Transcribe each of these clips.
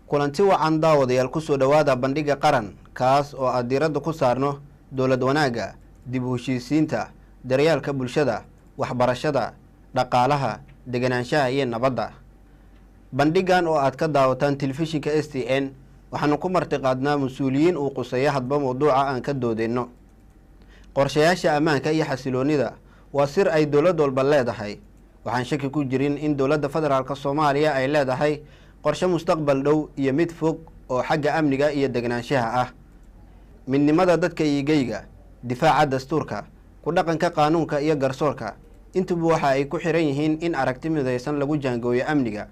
Kulanti wacan daawadayaal, kusoo dhowaada Bandhiga Qaran, kaas oo aad diiradda ku saarno dowlad wanaagga, dib u heshiisiinta, daryaalka bulshada, waxbarashada, dhaqaalaha, deganaanshaha iyo nabadda. Bandhigan oo aad ka daawataan telefishinka STN, waxaanu ku martiqaadnaa mas-uuliyiin uu quseeyo hadba mawduuca aan ka doodeyno. Qorshayaasha ammaanka iyo xasiloonida waa sir ay dowlad walba leedahay. Waxaan shaki ku jirin in dowladda federaalk Soomaaliya ay leedahay qorshe mustaqbal dhow iyo mid fog oo xagga amniga iyo deganaanshaha ah. Midnimada dadka iyo geyga, difaaca dastuurka, ku dhaqanka qaanuunka iyo garsoorka, intuba waxa ay ku xiran yihiin in aragti midaysan lagu jaangooyo amniga.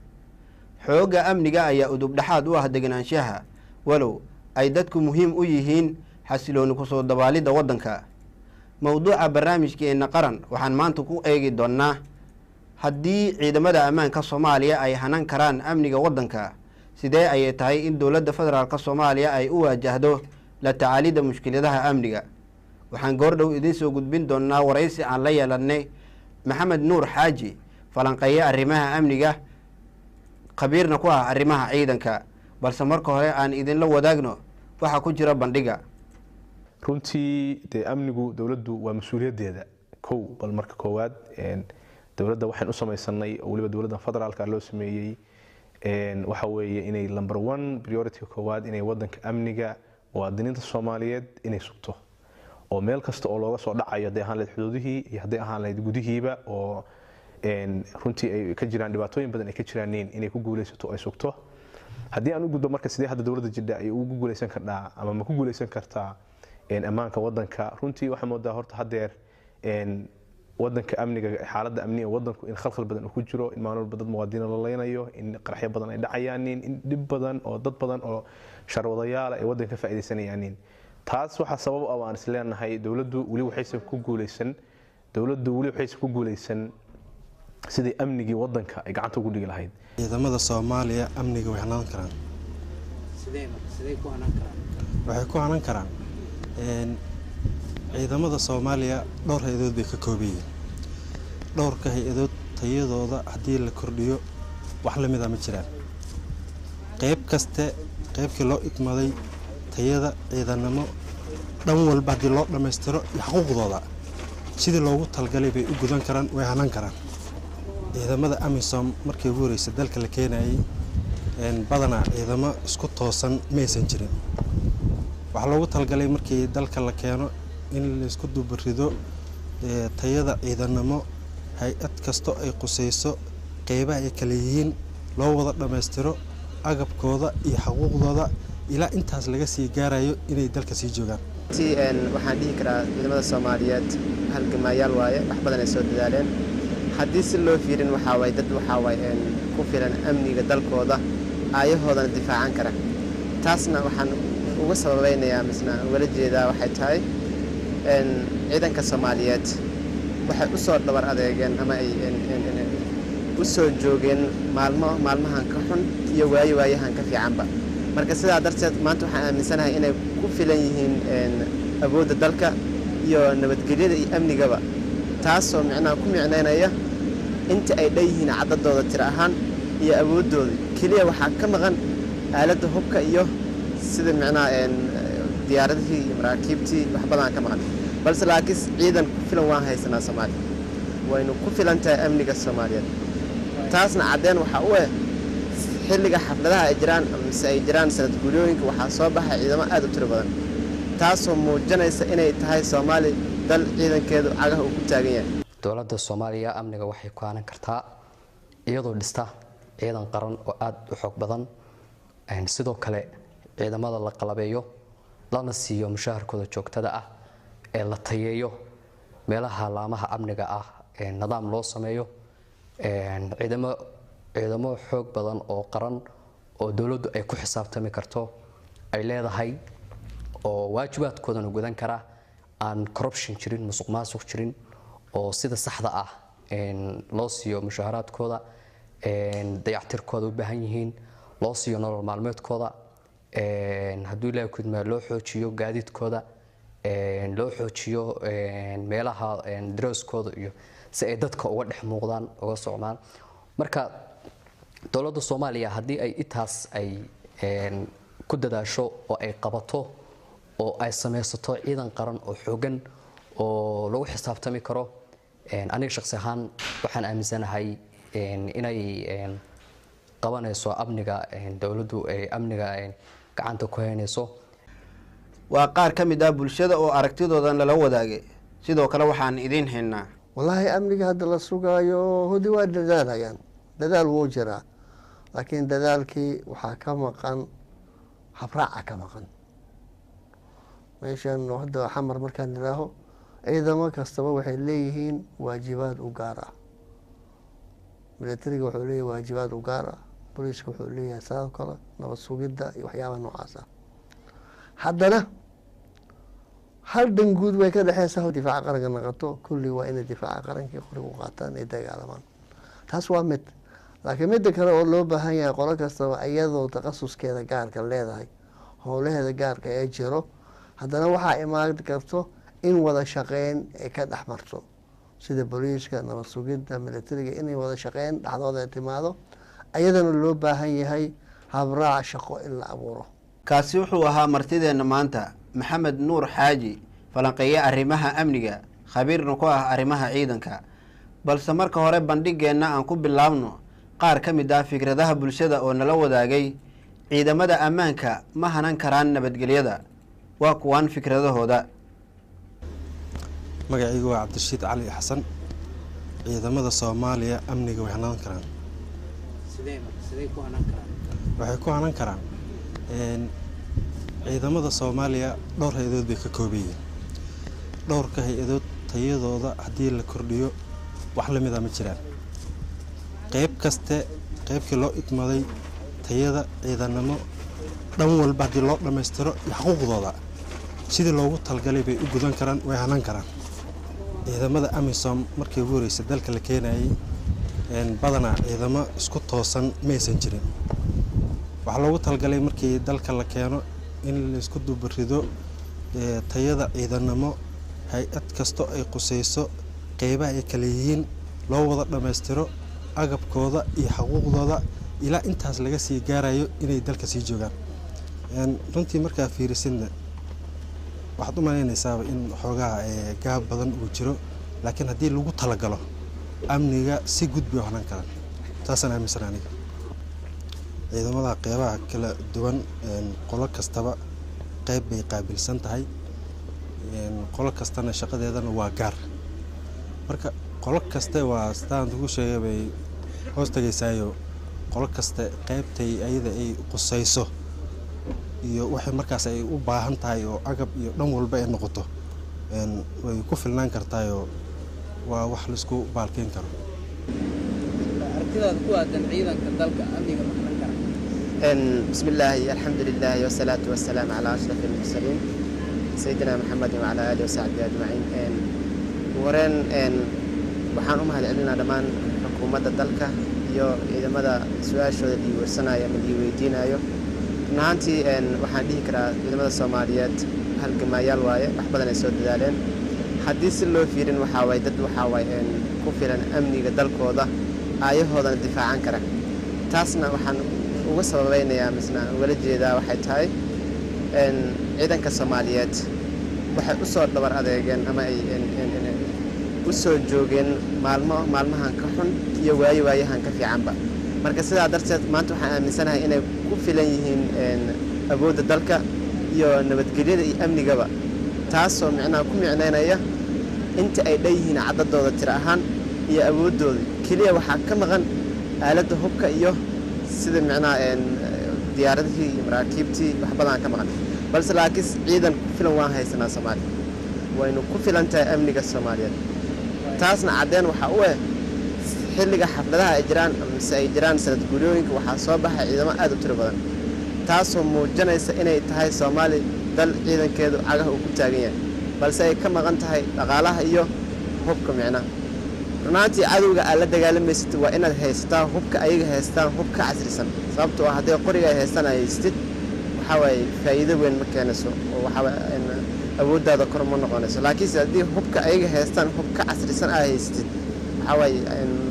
Xoogga amniga ayaa udub dhexaad u ah deganaanshaha, walow ay dadku muhiim u yihiin xasilooni kusoo dabaalidda waddanka. Mowduuca barnaamijkeena qaran waxaan maanta ku eegi doonnaa haddii ciidamada ammaanka Soomaaliya ay hanan karaan amniga waddanka, sidee ayay tahay in dowladda federaalk Soomaaliya ay u waajahdo la tacaalidda mushkiladaha amniga? Waxaan goordhow idiin soo gudbin doonnaa waraysi aan la yeelanay Maxamed Nuur Xaaji, falanqeeye arrimaha amniga, khabiirna ku ah arrimaha ciidanka. Balse marka hore aan idinla wadaagno waxaa ku jira bandhiga. Runtii dee amnigu dowladdu waa mas-uuliyaddeeda kow. Bal marka koowaad dowladda waxaan u samaysanay, oo weliba dowladda federaalka loo sameeyey, waxa weeye inay number one priority koowaad inay wadanka amniga muwaadiniinta Soomaaliyeed inay sugto, oo meel kasta oo looga soo dhacayo, hadday ahaan lahayd xuduudihii iyo hadday ahaan lahayd gudihiiba, oo runtii ay ka jiraan dhibaatooyin badan ay ka jiraaniin, inay ku guulaysato ay sugto. Haddii aan u gudbo marka sidee hadda dowladda jidha ay ugu guulaysan kardhaa ama ma ku guulaysan kartaa ammaanka wadanka, runtii waxaa moodaa horta haddeer wadanka amniga, xaaladda amniga wadanku in khalkhal badan uu ku jiro, in maalin walba dad muwaadiniin la leynayo, in qaraxyo badan ay dhacayaanin, in dhib badan oo dad badan oo sharwadayaala ay wadanka ka faa'iidaysanayaanin. Taas waxaa sabab ah waan is leenahay dowladdu weli waxaysan ku guulaysan sidii amnigii wadanka ay gacanta ugu dhigi lahayd. Ciidamada Soomaaliya amniga way hanan karaan. Waxay ku hanan karaan, ciidamada Soomaaliya dhowr hay-adood bay ka kooban yihiin. Dhowrka hay-adood tayadooda haddii la kordhiyo, wax la mida ma jiraan. Qayb kaste qaybkii loo igmaday, tayada ciidanimo dhan walba haddii loo dhammaystiro iyo xuquuqdooda sidii loogu talgalay bay u gudan karaan, way hanan karaan. Ciidamada AMISOM markii ugu horreysay dalka la keenayay, badanaa ciidamo isku toosan maysan jirin. Waxaa loogu talgalay markii dalka la keeno in laisku dubarido tayada ciidanimo, hay-ad kasto ay qusayso, qeybaha ay kala yihiin loo wada dhammaystiro agabkooda iyo xuquuqdooda, ilaa intaas laga sii gaarayo inay dalka sii joogaan. Waxaan dhihi karaa ciidamada Soomaaliyeed halgamaayaal waaye, wax badan ay soo dadaaleen. Haddii si loo fiirin, waxaa waay dad waxaa waay ku filan amniga dalkooda, aayahoodana difaacan kara. Taasna waxaan uga sababaynayaa misna ugala jeedaa waxay tahay ciidanka Soomaaliyeed waxay u soo dhabar adeegeen ama ay u soo joogeen maalmo maalmahan ka xun iyo waayo waayahan ka fiicanba. Marka sidaa darteed maanta waxaan aaminsanahay inay ku filan yihiin awoodda dalka iyo nabadgelyada iyo amnigaba, taasoo micnaha ku micnaynaya inta ay dhan yihiin caddadooda tiro ahaan iyo awooddooda. Keliya waxaa ka maqan aaladda hubka iyo sida micnaha diyaaradihii iyo maraakiibtii, wax badan ka maqan. Balse laakiin ciidan ku filan waan haysanaa. Soomaaliya waynu ku filan tahay amniga Soomaaliyeed. Taasna caddeen waxaa u eh xilliga xafladaha ay jiraan mise ay jiraan sanad guuryooyinka, waxaa soo baxay ciidamo aad u tiro badan, taasoo muujinaysa inay tahay Soomaali dal ciidankeedu cagaha uu ku taagan yahay. Dowladda Soomaaliya amniga waxay ku hanan kartaa iyadoo dhista ciidan qaran oo aada u xoog badan. Sidoo kale ciidamada la qalabeeyo, lana siiyo mushaharkooda joogtada ah, ee la tayeeyo meelaha laamaha amniga ah, nidaam loo sameeyo, ciidamo xoog badan oo qaran oo dowladdu ay ku xisaabtami karto ay leedahay, oo waajibaadkoodana gudan kara, aan corruption jirin, musuq maasuq jirin, oo sida saxda ah loo siiyo mushaharaadkooda. Dayactirkooda u baahan yihiin, loo siiyo nolol maalmeedkooda, hadduu Ilaahay kudmaa loo xoojiyo gaadiidkooda, loo xoojiyo meelaha darooskooda iyo si ay dadka uga dhex muuqdaan, uga socdaan. Marka dowladda Soomaaliya haddii ay intaas ay ku dadaasho oo ay qabato oo ay samaysato ciidan qaran oo xoogan oo lagu xisaabtami karo, aniga shaqsi ahaan waxaan aaminsanahay inay qabanayso amniga, dowladdu ay amniga gacanta ku haynayso. Waa qaar ka mid ah bulshada oo aragtidoodan lala wadaagay. Sidoo kale waxaan idiin haynaa. Wallaahi amniga hadda la sugaayo hudi waa dadaalayaan, dadaal wuu jiraa, laakiin dadaalkii waxaa ka maqan habraaca ka maqan. Meeshan hadda Xamar markaan idhaaho, ciidamo kastaba waxay leeyihiin waajibaad u gaar ah. Militariga wuxuu leeyahay waajibaad u gaar ah, booliiska wuxuu leeyahay sidoo kale, nabad sugidda iyo waxyaabaha noocaas ah. Haddana hal dan guud way ka dhexeysaa, difaaca qaranka naqato. Kulli waa inay difaaca qarankii qoriga u qaataan ay dagaalamaan, taas waa mid. Laakiin midda kale oo loo baahan yahay, qolo kastaba iyadoo takhasuskeeda gaarka leedahay, howlaheeda gaarka ee jiro, haddana waxaa imaan karto in wada shaqeyn ay ka dhex marto, sida booliiska, nabad sugidda, militariga, inay wada shaqeyn dhexdooda ay timaado. Ayadana loo baahan yahay habraac shaqo in la abuuro. Kaasi wuxuu ahaa martideenna maanta, Maxamed Nuur Xaaji, falanqeeye arrimaha amniga, khabiirna ku ah arrimaha ciidanka. Balse marka hore bandhigeenna aan ku bilaabno qaar ka mid ah fikradaha bulshada oo nala wadaagay: ciidamada ammaanka ma hanan karaan nabadgelyada? Waa kuwaan fikradahooda. Magacaygu waa Cabdirashiid Cali Xasan. Ciidamada Soomaaliya amniga way hanan karaan. Waxay ku hanan karaan, ciidamada Soomaaliya dhowr hay-adood bay ka kooban yihiin. Dhowrka hay-adood tayadooda haddii la kordhiyo, wax lamida ma jiraan. Qayb kaste qaybkii loo idmaday, tayada ciidanimo dhan walba haddii loo dhammaystiro iyo xuquuqdooda sidii loogu talgalay bay u gudan karaan, way hanan karaan. Ciidamada AMISOM markii ugu horeysay dalka la keenayay, badanaa ciidamo isku toosan maysan jirin. Waxaa loogu talgalay markii dalka la keeno in laisku dubarido tayada ciidanimo, hay-ad kasto ay qusayso, qeybaha ay kala yihiin loo wada dhammaystiro agabkooda iyo xuquuqdooda, ilaa intaas laga sii gaarayo inay dalka sii joogaan. Runtii markaa fiirisidna waxaad u malaynaysaaba in xoogaha gaab badan uu jiro, laakiin haddii lagu talagalo amniga si gudbi u hanan karaan, saasaan aaminsan aniga. Ciidamada qeybaha kala duwan, qolo kastaba qeyb bay qaabilsan tahay, qolo kastana shaqadeedana waa gaar. Marka qolo kaste waa sidaan ugu sheegay bay hoos tegaysaayo, qolo kaste qeybtay ayada ay qusayso iyo waxay markaas ay u baahan tahay oo agab iyo dhan walba ay noqoto, way ku filnaan kartaayoo waa wax laisku baalkeyn karo. Aragtidaada ku aadan ciidanka dalka amniga ma hanan kara? بسم الله، الحمد لله، والصلاة والسلام على أشرف المرسلين سيدنا محمد وعلى آله وصحبه أجمعين. Wareen waxaan u mahad celinaa dhammaan xukuumadda dalka iyo ciidamada su-aashooda liiwersanayo ama liiweydiinayo. Run ahaantii waxaan dhihi karaa ciidamada Soomaaliyeed halgamaayaal waaye, wax badan ay soo dadaaleen. Haddii si loo fiirin waxaa waye dad waxaa waye ku filan amniga dalkooda, aayahoodana difaacan kara. Taasna waxaan uga sababeynayaa misna ugala jeedaa waxay tahay, ciidanka Soomaaliyeed waxay u soo dhabar adeegeen ama ay u soo joogeen maalmo maalmahan ka xun iyo waayo waayahan ka fiicanba. Marka sidaa darteed maanta waxaan aaminsanahay inay ku filan yihiin awoodda dalka iyo nabadgelyada iyo amnigaba, taasoo micnaha ku micnaynaya inta ay dhan yihiin caddadooda tiro ahaan iyo awooddooda. Keliya waxaa ka maqan aaladda hubka iyo sida micnaha diyaaradihii iyo maraakiibtii, wax badan ka maqan, balse laakiin ciidan ku filan waan haysanaa. Soomaaliya waynu ku filan tahay amniga Soomaaliyeed. Taasna caddeen waxaa u eh xilliga xafladaha ay jiraan mise ay jiraan sanad guuriyooyinka, waxaa soo baxay ciidamo aad u tiro badan, taasoo muujinaysa inay tahay Soomaali dal ciidankeedu cagaha uu ku taagan yahay, balse ay ka maqan tahay dhaqaalaha iyo hubka micnaha. Runaantii cadowga aad la dagaalamaysid waa inaad haysataa hubka ayaga haystaan, hub ka casrisan, sababtoo ah hadday qoriga ay haystaan ay haysatid, waxaa waaye faa'iido weyn ma keenayso oo waxaa waaye awooddaada kor ma noqonayso. Laakiinse haddii hubka ayaga haystaan hub ka casrisan aad haysatid, waxaa waaye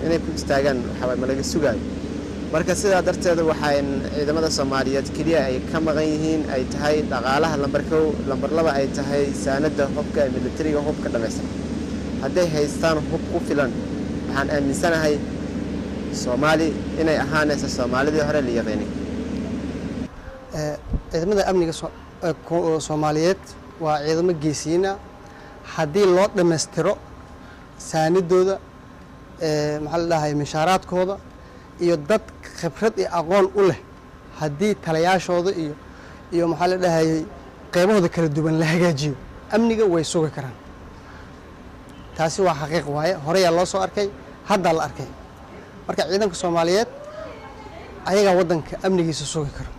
inay ku istaagaan waxaa waaye ma laga sugaayo. Marka sidaa darteeda waxaa ciidamada Soomaaliyeed keliya ay ka maqan yihiin ay tahay dhaqaalaha, lambar 1, lambar 2 ay tahay saanada hubka militariga, hubka dhammaystiran. Hadday haystaan hub ku filan, waxaan aaminsanahay Soomaali inay ahaanayso Soomaalidii hore la yaqiinay. Ciidamada amniga Soomaaliyeed waa ciidamo geesiyiin ah haddii loo dhammaystiro saanidooda, maxaa la dhahay, mishaaraadkooda iyo dad khibrad iyo aqoon u leh. Haddii talayaashooda iyo maxaa la dhahayay qeybahooda kala duwan la hagaajiyo, amniga way sugi karaan. Taasi waa xaqiiq waaye, horeyaa loo soo arkay, haddaa la arkay. Marka ciidanka Soomaaliyeed ayagaa waddanka amnigiisa sugi karo.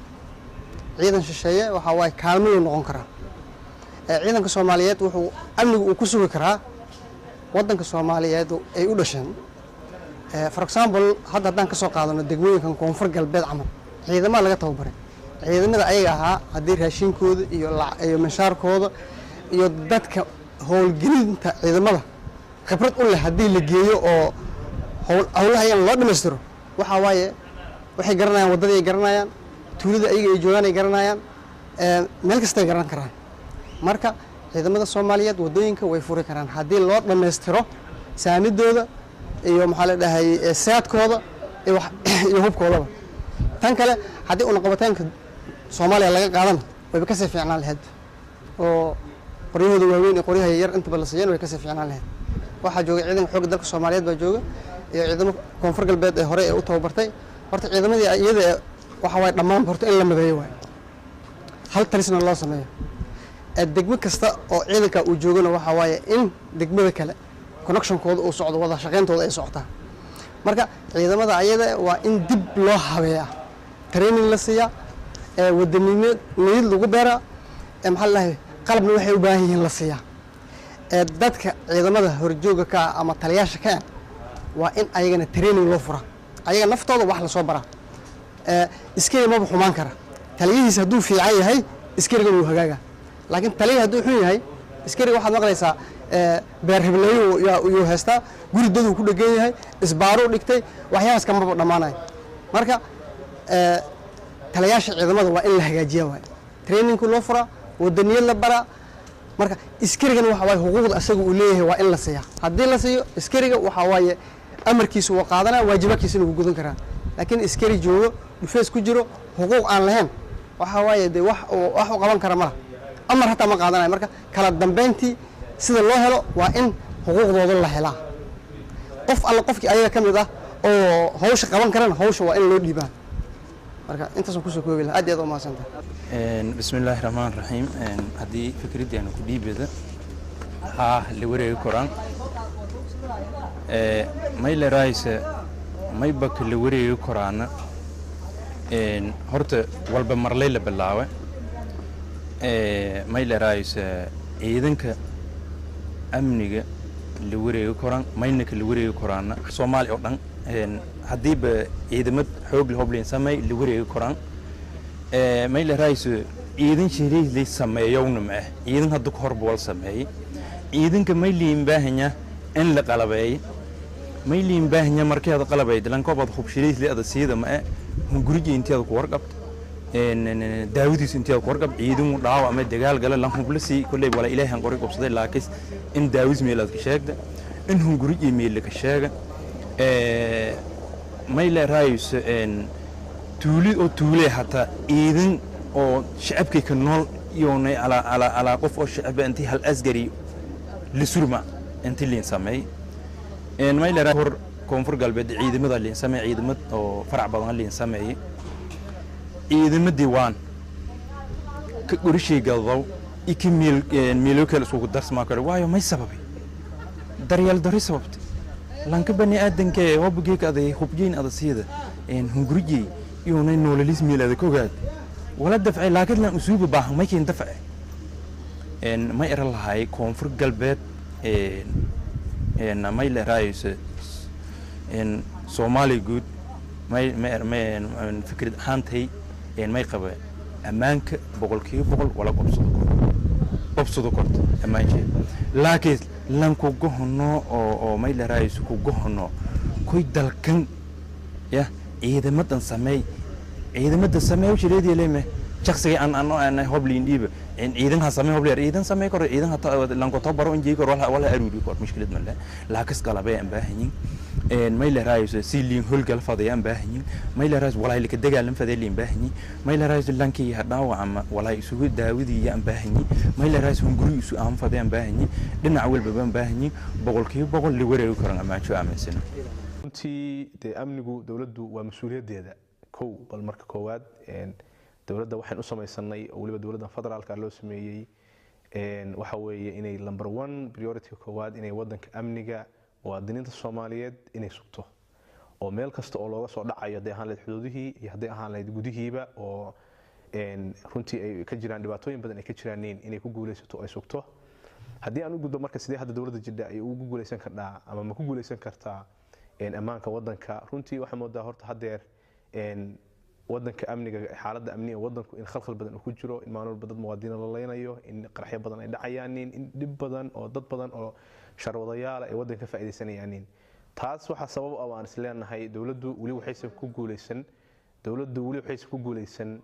Ciidan shisheeye waxaa waaye kaalmayuu noqon karaa. Ciidanka Soomaaliyeed wuxuu amnigu uu ku sugi karaa waddanka Soomaaliyeed ay u dhasheen. For example, hadda haddaan ka soo qaadano degmooyinkan Koonfur Galbeed camal, ciidamada laga tababaray, ciidamada ayaga ahaa, haddii raashinkooda iyo mishaarkooda iyo dadka howlgelinta ciidamada khibrad u leh haddii la geeyo oo howlaha ayaan loo dhammaystiro, waxaa waaye waxay garanayaan waddadii ay garanayaan, tuulada ayaga ay joogaan ay garanayaan, meel kastay garan karaan. Marka ciidamada Soomaaliyeed waddooyinka way furi karaan haddii loo dhammaystiro saanidooda iyo maxaa la dhahay saadkooda iyo hubkoodaba. Tan kale, haddii unaqabataynka Soomaaliya laga qaadana, wayba kasii fiicnaan lahayd, oo qoryahooda waaweyn iyo qoryaha yar intaba la siiyana way kasii fiicnaan lahayd. Waxaa jooga ciidanka xoogga dalka Soomaaliyeed baa jooga iyo ciidamo Koonfur Galbeed ee hore ee u tababartay. Horta ciidamadii iyada waxa waaye dhammaan horta in la mideeyo waaye, hal talisna loo sameeyo. Degmo kasta oo ciidanka uu joogana waxa waaye in degmada kale connectionkooda uu socdo, wada shaqeyntooda ay socotaa. Marka ciidamada ayada waa in dib loo habeeyaa, training la siiyaa, wadanimo niyad lagu beeraa, maxaa la dhahay, qalabna waxay u baahan yihiin la siiyaa. Dadka ciidamada horjooga ka ah ama taliyaasha ka ah waa in ayagana training loo furaa, ayaga naftooda wax lasoo baraa. Iskari maba xumaan kara taliyihiis hadduu fiican yahay, iskarigana wuu hagaaga, laakiin taliya hadduu xun yahay, iskariga waxaad maqlaysaa beer hebleeyo yuu haystaa, guri daduu ku dhegan yahay, isbaaruu dhigtay, waxyaabaas kamaba dhammaanaya. Marka taliyaasha ciidamada waa in la hagaajiya waay, trainingku loo furaa, wadaniyad la baraa. Marka iskarigana waxa waaye xuquuqda asaga uu leeyahay waa in la siiyaa. Haddii la siiyo iskariga, waxa waaye amarkiisa wuu qaadanaya, waajibaadkiisana wuu gudan karaa. Laakiin iskari joogo dhufeys ku jiro, xuquuq aan lahayn, waxa waaye dee wax u qaban kara malaha, amar hataa ma qaadanayo. Marka kala dambeyntii sida loo helo waa in xuquuqdooda la helaa. Qof alla qofkii ayaga ka mid ah oo hawsha qaban karana, hawsha waa in loo dhiibaa. Marka intaasaan kusoo koobi lahaa. Aad iyo aad u mahadsantahay. Bismi illaahi raxmaan raxiim. Haddii fikraddeena ku dhiibada, haa, la wareegi koraan. May lerahayse maybaka la wareegi koraana? Horta walba marlay la bilaawe. May lerahayse ciidanka amniga la wareegi koraan, maynaka la wareegi koraana Soomaaliya oo dhan. Haddiiba ciidamad xoog leh hoblayn samey, la wareegi koraan. May lerahayse ciidan shiriislay sameeyowna ma ah, ciidan hadda ka horba wal sameeyey. Ciidanka may liin baahanya in la qalabeeyo, may liin baahanya markii aad qalabayda lankoobaad hub shiriisli ada siida ma ah, hunguriji intii aad ku warqabto, daawadiisu intii aad ku warqab. Ciidan dhaawac ama dagaal gala lan hubla sii kolley wala Ilaahan qori qabsaday, laakiin in daawis meel aad ka sheegda, in hunguriji meel ka sheega. May leerahayso tuuli oo tuulee hataa ciidan oo shacabkay ka nool iyoonay alaa qof oo shacaba intii hal asgari lisurma intii liin sameey. May leerahay hor Koonfur Galbeed ciidamada liin sameey, ciidamad oo farac badan liin sameeyey, ciidamadii waan ka qorishay galdow ika meel meelo kale iskugu darsmaa kale, waayo may sababay daryeel darri sababtay. Lanka bani aadanka hobgeeka aday hubjeyn ada siida hunguriyey iyoonay noolalis meel ada ka ogaad wala dafcay, laakiin lan usuuba baahan may keen dafce. May era lahay Koonfur Galbeed may leeraayse Soomaaliya guud may may may fikrad ahaantay may qaba ammaanka 100% wala qobsado kor, qobsado korto ammaansheed, laakiin lan ku gohono oo may laraayisu ku gohono koy dalkan ya ciidamadan sameey, ciidamada sameey jireedii leeme shakhsiga aan hobliin dhiiba ciidan ha sameey, hobleer ciidan sameey kor, ciidan hata lanko tabaro injii kor wala aruuri kor, mushkilad ma leh, laakiin qalabay aan baahanyin may laraayisu si liin holgal fadayaan baahanyin, may laraayisu walaa lika dagaalan faday liin baahanyin, may laraayisu lankii ha dhaawacama walaa isugu daawadii aan baahanyin, may laraayisu hunguri isu aan fadayaan baahanyin, dhinac walba baan baahanyin, 100% la wareegi karan amaansho aaminsan. Runtii dee amnigu dowladdu waa mas-uuliyaddeeda kow. Bal marka koowaad dowladda waxaan u samaysanay oo weliba dowladdan federaalka loo sameeyey waxa weeye inay number one priority koowaad inay wadanka amniga muwaadiniinta Soomaaliyeed inay sugto, oo meel kasta oo looga soo dhacayo, hadday ahaan lahayd xuduudihii iyo hadday ahaan lahayd gudihiiba oo runtii ay ka jiraan dhibaatooyin badan ay ka jiraaniin, inay ku guulaysato oo ay sugto. Haddii aan u gudbo marka sidee hadda dowladda jidha ay ugu guulaysan kardhaa ama ma ku guulaysan kartaa ammaanka wadanka, runtii waxaa moodaa horta haddeer wadanka amniga, xaaladda amniga wadanku in khalkhal badan uu ku jiro, in maalin walba dad muwaadiniin la leynayo, in qaraxyo badan ay dhacayaanin, in dhib badan oo dad badan oo sharwadayaala ay wadanka ka faa'iidaysanayaanin. Taas waxaa sabab ah waan is leenahay dowladdu weli waxaysan ku guulaysan, dowladdu weli waxaysan ku guulaysan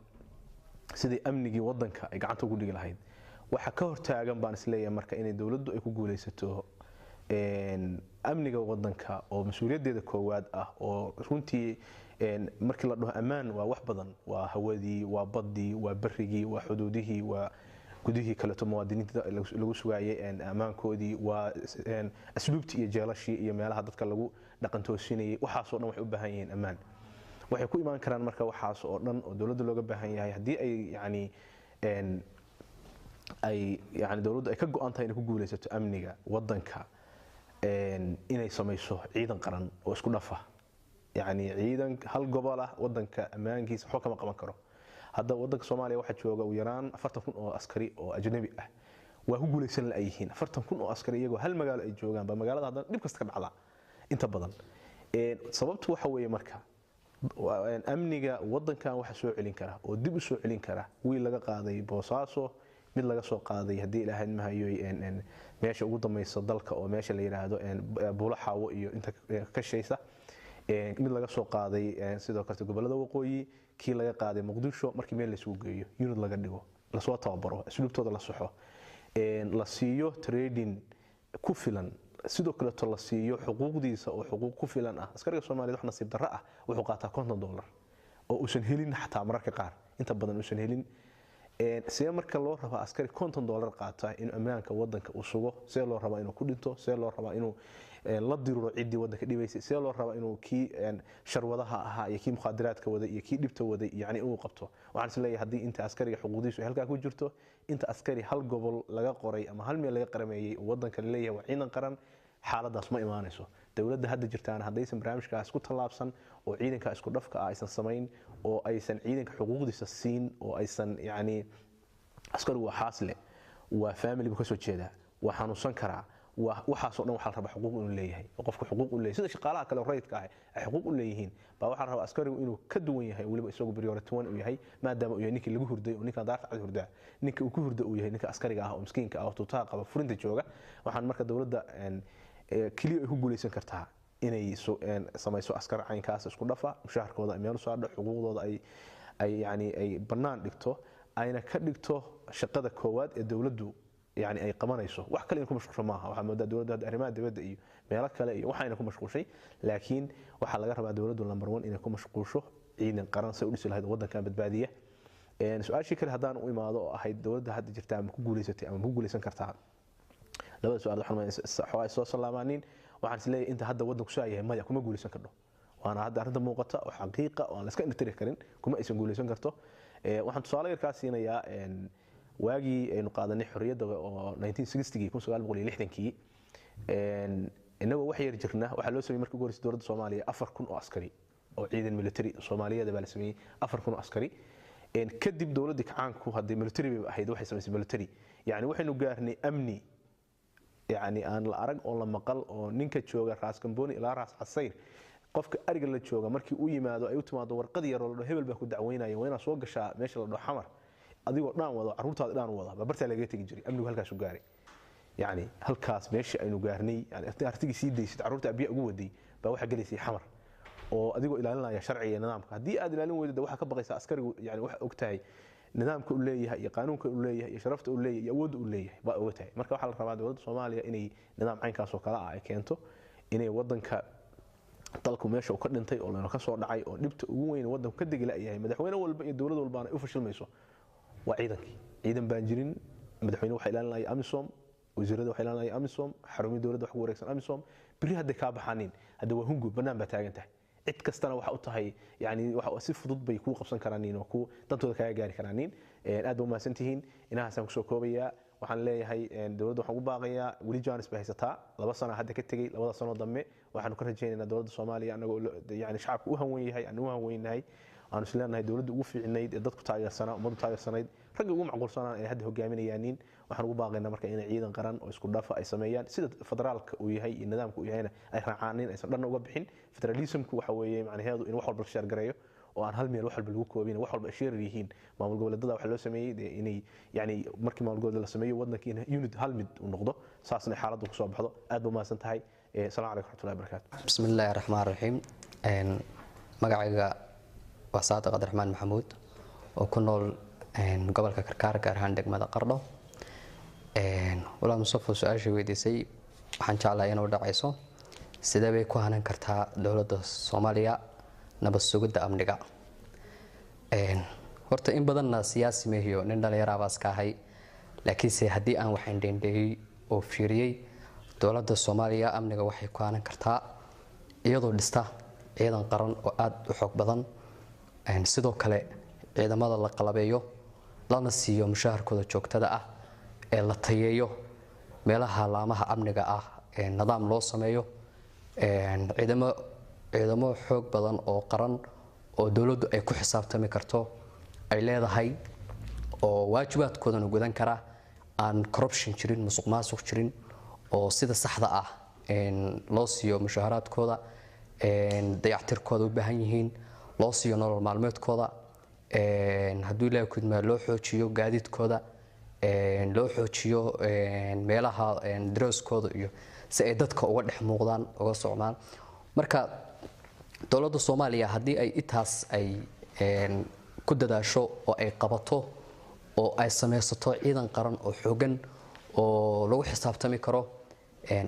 sidii amnigii wadanka ay gacanta ugu dhigi lahayd. Waxa ka hortaagan baan isleeyahay marka inay dowladdu ay ku guulaysato amniga wadanka oo mas-uuliyaddeeda koowaad ah, oo runtii markii la dhaho ammaan waa wax badan, waa hawadii, waa baddii, waa berrigii, waa xuduudihii, waa gudihii kaleeto muwaadiniinta lagu sugaayay ammaankoodii, waa asluubtii iyo jeelashii iyo meelaha dadka lagu dhaqantoosinayay. Waxaasoo dhan waxay u baahan yihiin ammaan. Waxay ku imaan karaan marka waxaas oo dhan oo dowladda looga baahan yahay haddii ay yani ay yani dowladdu ay ka go'an tahay inay ku guulaysato amniga wadanka, inay samayso ciidan qaran oo isku dhafa. Yani ciidan hal gobol ah wadanka ammaankiisa waxba kama qaban karo. Hadda wadanka Soomaaliya waxaa jooga ugu yaraan 40,000 oo askari oo ajnabi ah, waa ku guulaysan la yihiin 40,000 oo askari iyagoo hal magaalo ay joogaan ba magaalada haddana dhib kasta ka dhacda inta badan. Sababtu waxa weeye marka amniga wadankan waxa soo celin kara oo dib u soo celin kara wiil laga qaaday Boosaaso, mid laga soo qaaday haddii Ilaahay mahayo meesha ugu dambaysa dalka oo meesha la yiraahdo Buulo Xaawo iyo inta ka shaysa, mid laga soo qaaday sidoo kale gobolada waqooyi, kii laga qaaday Muqdisho, markii meel la isugu geeyo, unit laga dhigo, lasoo tababaro, asluubtooda la saxo, la siiyo trading ku filan, sidoo kaleeto la siiyo xuquuqdiisa oo xuquuq ku filan ah. Askariga Soomaaliyeed wax nasiib darro ah wuxuu qaataa $50 oo uusan helin xataa mararka qaar inta badan uusan helin. See marka loo rabaa askari $50 qaata inuu ammaanka wadanka uu sugo? See loo rabaa inuu ku dhinto? See loo rabaa inuu la diriro ciddii wadanka dhibaysay? See loo rabaa inuu kii sharwadaha ahaa iyo kii mukhaadaraadka waday iyo kii dhibta waday yani inuu qabto? Waxaan is leeyahay haddii inta askariga xuquuqdiisu ay halkaa ku jirto, inta askari hal gobol laga qoray ama hal meel laga qarameeyey oo wadanka la leeyahay waa ciidan qaran, xaaladaas ma imaanayso. Dowladda hadda jirtaana haddaysan barnaamijkaas ku tallaabsan oo ciidanka isku dhafka ah aysan samayn oo aysan ciidanka xuquuqdiisa siin oo aysan yacni askarigu waa xaasle, waa family buu ka soo jeedaa, waa xanuunsan karaa, waa waxaasoo dhan waxaa la rabaa xuquuq inuu leeyahay oo qofku xuquuq u leeyahay sida shaqaalaha kale oo rayidka ah ay xuquuq u leeyihiin baa waxaa la rabaa askarigu inuu ka duwan yahay, weliba isagu priority one uu yahay, maadaama uu yahay ninkii lagu hurday oo ninka daarta cad hurdaa, ninka uu ku hurda uu yahay ninka askariga ah oo miskiinka ah oo tuutaha qaba furinta jooga. Waxaan marka dowladda keliya ay ku guulaysan kartaa inay samayso askar caynkaas isku dhafa, mushaharkooda ay meel u saardho, xuquuqdooda ay yani ay bannaan dhigto, ayna ka dhigto shaqada koowaad ee dowladdu yani ay qabanayso. Wax kale in ku mashquulsho maaha. Waxaa moodaa dowladda hadda arrimaha dibadda iyo meelo kale iyo waxayna ku mashquulshay, laakiin waxaa laga rabaa dowladdu number one inay ku mashquulsho ciidan qaran say u dhisi lahayd wadankan badbaadiya. Su-aashii kale haddaan u imaado oo ahayd dowladda hadda jirta ama ku guulaysatay ama ku guulaysan kartaa, labada su-aal waxaan xoogaa soo salaamaanin. Waxaan isleeyahay inta hadda wadanku saa yahay maya, kuma guulaysan kardho, waana hadda arrinta muuqata oo xaqiiqa oo aan la iska indhatiri karin, kuma aysan guulaysan karto. Waxaan tusaale yar kaa siinayaa waagii aynu qaadanay xorriyadda oo 1960gii, 1960kii, innagoo wax yar jirna waxaa loo sameeyey markii ugu horreysay dowladda Soomaaliya 4,000 oo askari oo ciidan military Soomaaliyeed baa la sameeyey, 4,000 oo askari. Kadib dowladdii kacaanku haddii military bay ahayd waxay samaysay military, yacni waxaynu gaarnay amni yani aan la arag oo la maqal oo ninka jooga Raas Gamboni ilaa Raas Casayr Qofka ariga la jooga markii uu yimaado, ay u timaado warqad yar oo la dhaho hebel baa ku dacweynaya, waa inaad soo gashaa meesha la dhaho Xamar adigoo dhaan wado, carruurtaada dhaan wada, baa bartaa lagaga tegi jiray. Amnigu halkaas u gaaray, yani halkaas meeshii aynu gaarnay, yani artigii sii daysid, carruurta abiya ugu waday baa waxaa gelaysay Xamar oo adigoo ilaalinaya sharciga iyo nidaamka. Haddii aad ilaalin weydo, waxaa ka baqaysa askarigu, yani waxa og tahay nidaamka uu leeyahay iyo qaanuunka uu leeyahay iyo sharafta uu leeyahay iyo awoodda uu leeyahay baa oga tahay. Marka waxaa la rabaa dowladda Soomaaliya inay nidaam caynkaas oo kale ah ay keento, inay wadanka dalku meesha uu ka dhintay oo layna ka soo dhacay oo dhibta ugu weyn wadanku ka degi la'yahay, madaxweyne walba iyo dowlad walbaana ay u fashilmayso, waa ciidankii. Ciidan baan jirin. Madaxweyne waxaa ilaalinaya AMISOM, wasiirada waxaa ilaalinaya AMISOM, xarumihii dowladda wax ku wareegsan AMISOM. Berri hadday kaa baxaanin, hadda waa hungo, bannaan baa taagan tahay. Cid kastana waxa u tahay, yani waxa si fudud bay kuu qabsan karaanin oo ku dantooda kaaga gaari karaanin. Aad ba umahadsan tihiin. Inahaasaan kusoo koobayaa. Waxaan leeyahay dowladda waxaan ugu baaqayaa, weli jaanis bay haysataa, 2 sano hadda ka tegey, labada sano dambe waxaanu ka rajaynaynaa dowladda Soomaaliya, anagoo yani shacabka u hanwen yahay, aanu u hanweynahay, aanu is leenahay dowladda ugu fiicnayd ee dadku taageersanaa, ummaddu taageersanayd, ragga ugu macquulsanaan ay hadda hogaaminayaanin. Waxaan ugu baaqaynaa marka inay ciidan qaran oo isku dhafa ay sameeyaan, sida federaalka uu yahay iyo nidaamka uu yahayna ay raacaanin, aysan dhanna uga bixin. Federalismku waxa weeye macnaheedu in wax walba la sheergareeyo oo aan hal meel wax walba lagu koobin, wax walba ay sheerar yihiin. Maamul goboleedada waxaa loo sameeyey dee inay, yani markii maamul goboleed la sameeyo, wadankii in unit hal mid uu noqdo, saasna xaaladdu kusoo baxdo. Aad ba umahadsan tahay. Asalaamu calaykum raxmatullahi wabarakaatu. Bismi illaahi raxmaan raxiim. Magacayga waa Saadiq Cabdiraxmaan Maxamuud oo ku nool gobolka Karkaar, gaar ahaan degmada Qardho. Walaa Musafo, su-aashii weydiisay waxaan jeclahay inuu dhacayso: sidee bay ku hanan kartaa dowladda Soomaaliya nabad sugidda amniga? Horta in badanna siyaasi mehiyo, nin dhallinyaraabaa iska ahay, laakiinse haddii aan waxaan dheendheeyey oo fiiriyey, dowladda Soomaaliya amniga waxay ku hanan kartaa iyadoo dhista ciidan qaran oo aada u xoog badan. Sidoo kale ciidamada la qalabeeyo, lana siiyo mushaharkooda joogtada ah, ee la tayeeyo meelaha laamaha amniga ah, nidaam loo sameeyo, ciidamo xoog badan oo qaran oo dowladdu ay ku xisaabtami karto ay leedahay oo waajibaadkoodana gudan kara, aan corruption jirin, musuq maasuq jirin, oo sida saxda ah loo siiyo mushaharaadkooda, dayactirkooda u baahan yihiin, loo siiyo nolol maalmeedkooda, hadduu Ilaahay kudmaa loo xoojiyo gaadiidkooda, loo xoojiyo meelaha darooskooda iyo si ay dadka uga dhex muuqdaan, uga socdaan. Marka dowladda Soomaaliya haddii ay intaas ay ku dadaasho oo ay qabato oo ay samaysato ciidan qaran oo xoogan oo lagu xisaabtami karo,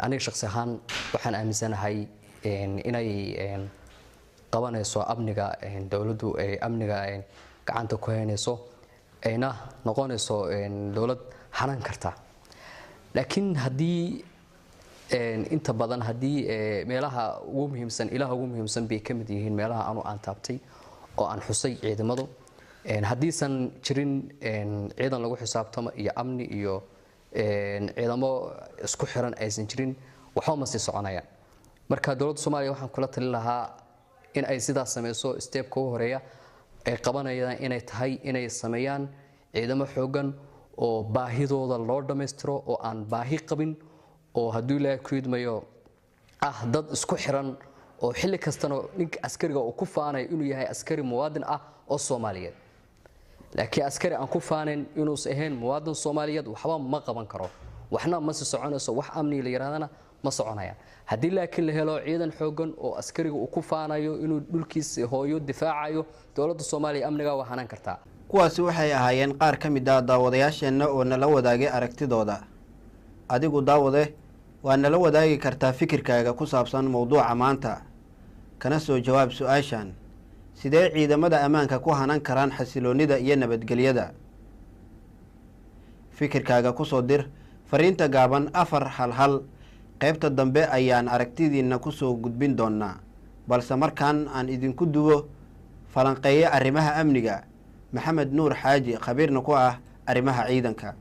aniga shaqsi ahaan waxaan aaminsanahay inay qabanayso amniga, dowladdu ay amniga gacanta ku haynayso, ayna noqonayso dowlad hanan karta. Laakiin haddii inta badan haddii meelaha ugu muhiimsan, ilaha ugu muhiimsan bay ka mid yihiin meelaha anu aan taabtay oo aan xusay ciidamadu, haddiisan jirin ciidan lagu xisaabtamo iyo amni iyo ciidamo isku xiran aysan jirin, waxba ma sii soconayaan. Marka dowladda Soomaaliya waxaan kula talin lahaa in ay sidaas sameyso. Stepka ugu horeeya ay qabanayaan inay tahay inay sameeyaan ciidamo xoogan oo baahidooda loo dhammaystiro oo aan baahi qabin, oo hadduu Ilaahay ku idmayo ah dad isku xiran oo xilli kastana ninka askariga uu ku faanayo inuu yahay askari muwaadin ah oo Soomaaliyeed. Laakiin askari aan ku faanayn inuusan ahayn muwaadin Soomaaliyeed waxba ma qaban karo, waxna ma sii soconayso, wax amni la yidhahdana ma soconayaan. Haddii laakiin la helo ciidan xoogan oo askariga uu ku faanayo inuu dhulkiisa hooyo difaacayo, dowladda Soomaaliya amnigaa waa hanan kartaa. Kuwaasi waxay ahaayeen qaar ka mid ah daawadayaasheenna oo nala wadaagay aragtidooda. Adigu daawade waa nala wadaagi kartaa fikirkaaga ku saabsan mowduuca maanta, kana soo jawaab su-aashan: sidee ciidamada ammaanka ku hanan karaan xasiloonnida iyo nabadgelyada? Fikirkaaga kusoo dir fariinta gaaban 411. Qaybta dambe ayaan aragtidiina kusoo gudbin doonaa, balse markaan aan idinku duwo falanqeeye arrimaha amniga Maxamed Nuur Xaaji, khabiirna ku ah arrimaha ciidanka.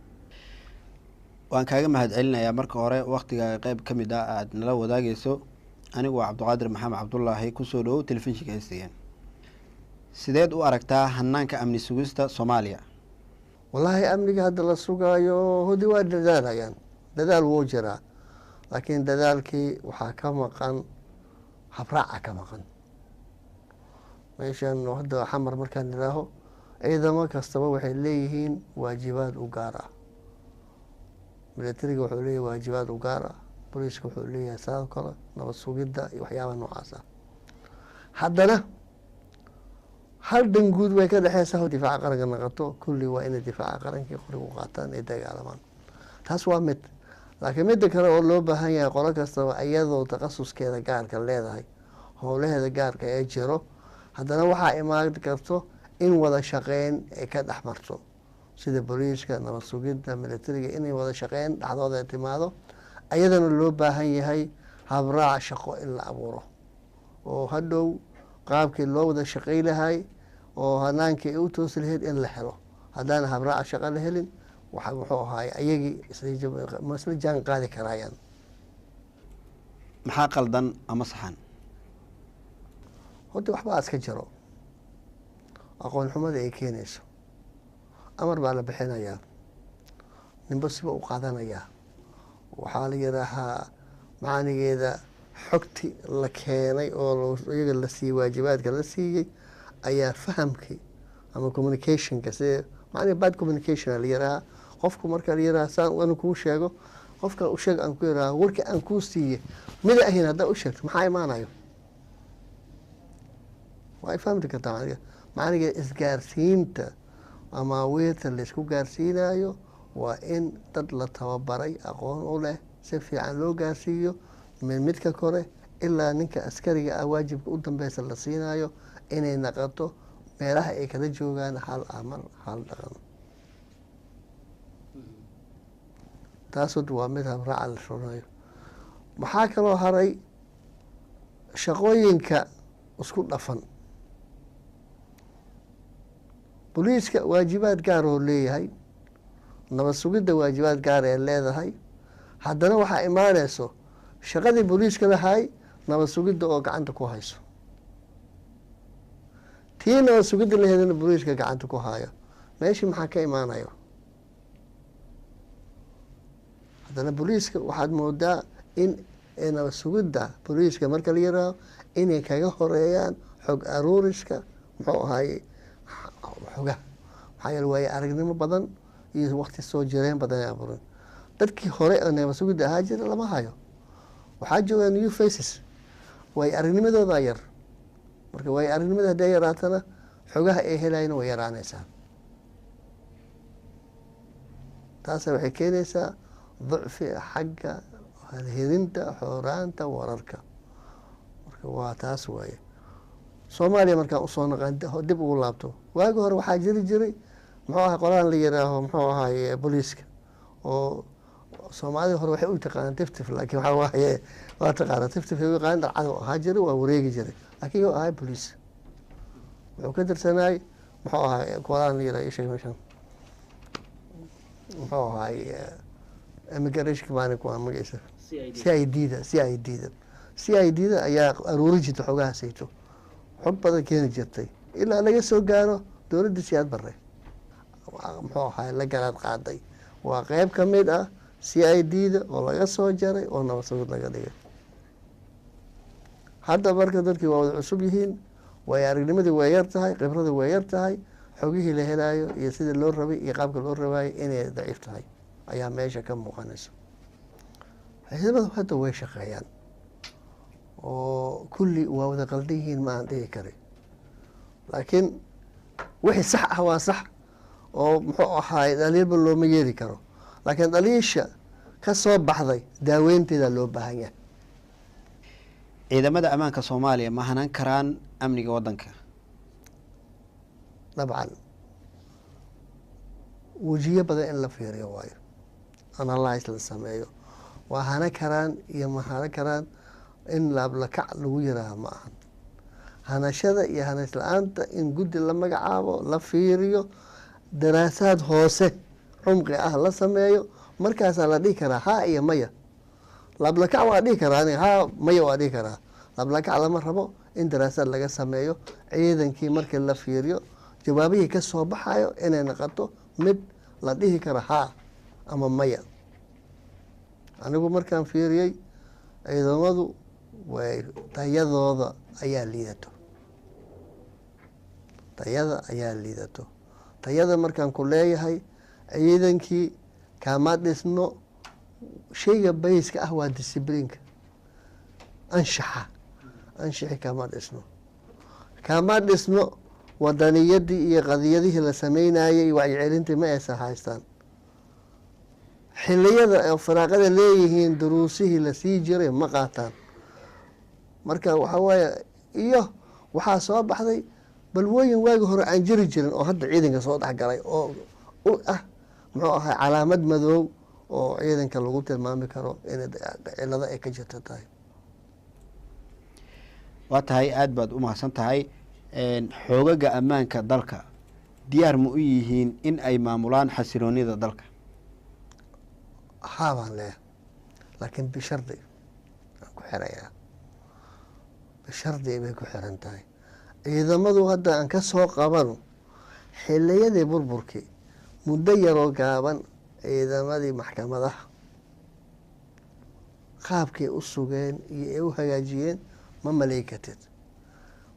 Waan kaaga mahadcelinayaa marka hore wakhtigaaga qayb ka mid ah aada nala wadaagayso. Anigu waa Cabdiqaadir Maxamed Cabdulaahi. Kusoo dhawow telefishinka STN. Sideed u aragtaa hanaanka amni sugista Soomaaliya? Wallaahi amniga hadda la sugaayo hodi waa dadaalayaan, dadaal wuu jiraa, laakiin dadaalkii waxaa ka maqan Habraaca ka maqan meeshan hadda Xamar markaan idhaaho, ciidamo kastaba waxay leeyihiin waajibaad u gaar ah. Militariga wuxuu leeyahay waajibaad u gaar ah, booliiska wuxuu leeyahay sidoo kale, nabad sugidda iyo waxyaabaha noocaas ah. Haddana hal dan guud way ka dhexeysaa, difaaca qaranka naqato. Kulli waa inay difaaca qarankii qoriga u qaataan ay dagaalamaan. Taas waa mid. Laakiin midda kale oo loo baahan yahay, qolo kastaba iyadoo takhasuskeeda gaarka leedahay, howlaheeda gaarka ee jiro, haddana waxaa imaan karto in wada shaqeyn ay ka dhex marto, sida booliiska, nabad sugidda, militariga, inay wada shaqeyn dhexdooda ay timaado. Ayadana loo baahan yahay habraac shaqo in la abuuro oo hadhow qaabkii loo wada shaqey lahay oo hanaankii ay u toosi lahayd in la helo. Haddaan habraac shaqo la helin, waxa muxuu ahaay ayagii ma isla jaan qaadi karaayaan. Maxaa qaldan ama saxan? Horta waxbaa iska jiro aqoon xumada ay keenayso. Amar baa la bixinayaa, ninba siba u qaadanayaa. Waxaa la yidhaahaa macanigeeda xogti la keenay oo iyaga la siiyey, waajibaadka la siiyey ayaa fahamkii ama communicationka, sida macnihi bad communication la yidhaahaa. Qofku marka la yidhaha saan anu kuu sheego, qofka u sheeg aan ku yidhaha, warkii aan kuu siiyey mida ahayn haddaa u sheegto, maxaa imaanayo? Waa ay fahmi kartaa macniga. Macniga isgaarsiinta ama weerta laysku gaarsiinayo waa in dad la tababaray, aqoon u leh, si fiican loo gaarsiiyo, min midka kore ilaa ninka askariga ah waajibka u dambeysa la siinayo, inay naqato meelaha ay kala joogaan hal amar, hal dhaqan. Taasod waa mid habraaca la runayo. Maxaa kaloo haray? Shaqooyinka isku dhafan. Booliiska waajibaad gaar oo leeyahay, nabad sugidda waajibaad gaar ee leedahay. Haddana waxaa imaaneyso shaqadii booliiska lahay nabad sugidda oo gacanta ku hayso, tii nabad sugidda laheedana booliiska gacanta ku hayo. Meeshii maxaa ka imaanayo? Haddana booliiska waxaad moodaa in nabad sugidda booliiska marka la yiraaho inay kaga horeeyaan xog aruuriska, muxuu ahaye, xogaha. Maxaa yeele waaye aragnimo badan iyo waqti soo jireen badan ay abuureen. Dadkii hore oo nabad sugidda ahaa jira lama hayo, waxaa joogaa new faces. Waayo aragnimadoodaa yar. Marka waayo aragnimada hadday yaraatana, xogaha ay helayna way yaraanaysaa. Taasa waxay keenaysaa ducfi xagga helidinta xooraanta wararka. Marka waa taas waaye. Soomaaliya markaan usoo naqaan, dib ugu laabto, waagi hore waxaa jiri jiray, muxuu ahay, qolaan la yiraaho, muxuu ahaye, booliiska oo soomaalida hore waxay u taqaanaan tiftif. Laakiin waxaa waaye waa taqaanaa tiftif ay u yaqaanan, dharcad ahaa jiray, waa wareegi jiray, laakiin yuu ahay booliis. Wuxuu ka tirsanaay, muxuu ahay, qolaan la yiraah, isheeg meeshan, muxuu ahay, immigration maani kuwa magaciisa, CID da. CID da, CID da ayaa aruuri jirtay xogaha sayto, xog badan keeni jirtay ilaa laga soo gaaro dowladda Siyaad Barre, muxuu ahay, la garaad qaaday. Waa qeyb ka mid ah CID da oo laga soo jaray oo nabad sugid laga dhigay. Hadda marka dadkii waa wada cusub yihiin, way aragnimadii way yar tahay, khibradii way yar tahay, xogihii la helaayo iyo sidii loo rabay iyo qaabka loo rabaayo inay daciif tahay ayaa meesha ka muuqanaysa. Ciidamadu hadda way shaqeeyaan oo kulli waa wada qaldan yihiin ma aan dhihi kari, laakiin wixii sax ah waa sax oo, muxuu ahaay, dhaliilba looma yeeli karo. Laakiin dhaliisha ka soo baxday daaweynteeda loo baahan yahay. Ciidamada ammaanka Soomaaliya ma hanan karaan amniga waddanka? Dabcan wejiyo badan in la fiiriyo waayo, analyse la sameeyo. Waa hana karaan iyo ma hana karaan in laablakac lagu yiraaha ma ahan. Hanashada iyo hanas la-aanta in guddi la magacaabo, la fiiriyo, daraasaad hoose cumqi ah la sameeyo, markaasaa la dhihi karaa haa iyo maya. Laablakac waa dhihi karaa aniga, haa maya waa dhihi karaa. Laablakac lama rabo. In daraasaad laga sameeyo ciidankii, markii la fiiriyo jawaabihii ka soo baxayo, inay noqoto mid la dhihi karo haa ama maya. Anigu markaan fiiriyey ciidamadu Way tayadooda ayaa liidato, tayada ayaa liidato. Tayada markaan ku leeyahay, ciidankii kama dhisno. Shayga bayska ah waa discipline-ka, anshaxa. Anshixi kama dhisno, kama dhisno. Wadaniyadii iyo qadiyadihii la sameynayay iyo wacyicelintii ma aysan haystaan. Xiliyada firaaqada leeyihiin, duruusihii lasii jiray ma qaataan. Marka waxaa waaye, iyo waxaa soo baxday balwooyin waagi hore aan jiri jirin oo hadda ciidanka soo dhexgalay oo u ah, muxuu ahay, calaamad madoow oo ciidanka lagu tilmaami karo in cilado ay ka jirta tahay. Waa tahay, aada baad u mahadsan tahay. Xoogaga ammaanka dalka diyaar ma u yihiin in ay maamulaan xasiloonida dalka? Haa baan leeyahay, laakiin bishardi aan ku xirayaa. Bishardi bay ku xiran tahay. Ciidamadu hadda aan ka soo qabano xiliyadii burburkii, muddo yaroo gaaban, ciidamadii maxkamadaha qaabkay u sugeen iyo ay u hagaajiyeen ma malay kartid.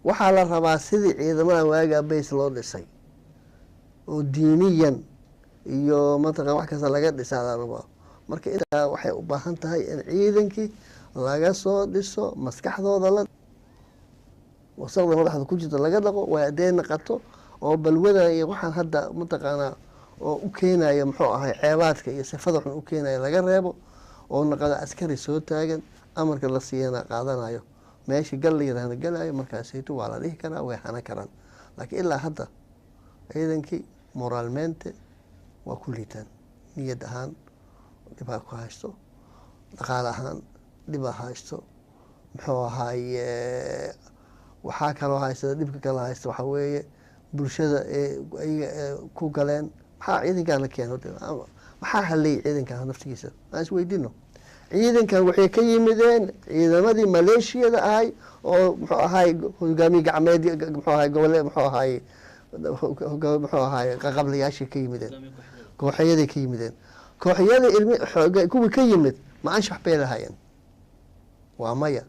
Waxaa la rabaa sidii ciidamada waagaa bays loo dhisay oo diiniyan iyo mataqan wax kasta laga dhisaa la rabaa. Marka intaa waxay u baahan tahay in ciidankii laga soo dhiso, maskaxdooda la wasaqda madaxda ku jirta laga dhaqo. Waa hadday naqato oo balwada iyo waxaan hadda mataqaanaa oo u keenaya, muxuu ahay, ceebaadka iyo sifada xun u keenaya laga reebo, oo naqado askari soo taagan, amarka la siiyana qaadanayo, meeshii gal la yiraahda galayo, markaasayto waa la dhihi karaa way hana karaan. Laakiin ilaa hadda ciidankii moraalmente waa ku liitaan, niyad ahaan dhibaa ku haysto, dhaqaale ahaan dhibaa haysto, muxuu ahaaye, waxaa kaloo haysata. Dhibka kala haysta waxaa weeye bulshada ee ayaga ku galeen. Maxaa ciidankan la keeno? Maxaa haleeyay ciidankan naftigiisa? Aan isweydiino. Ciidankan waxay ka yimideen ciidamadii maleeshiyada ahay oo, muxuu ahay, hogaamiye gacmeed, muxuu ahay, gobole, muxuu ahay, qaqablayaashii ka yimideen, kooxyaday ka yimideen, kooxyada ilmi kuwii ka yimid ma anshax bay lahaayeen? Waa maya.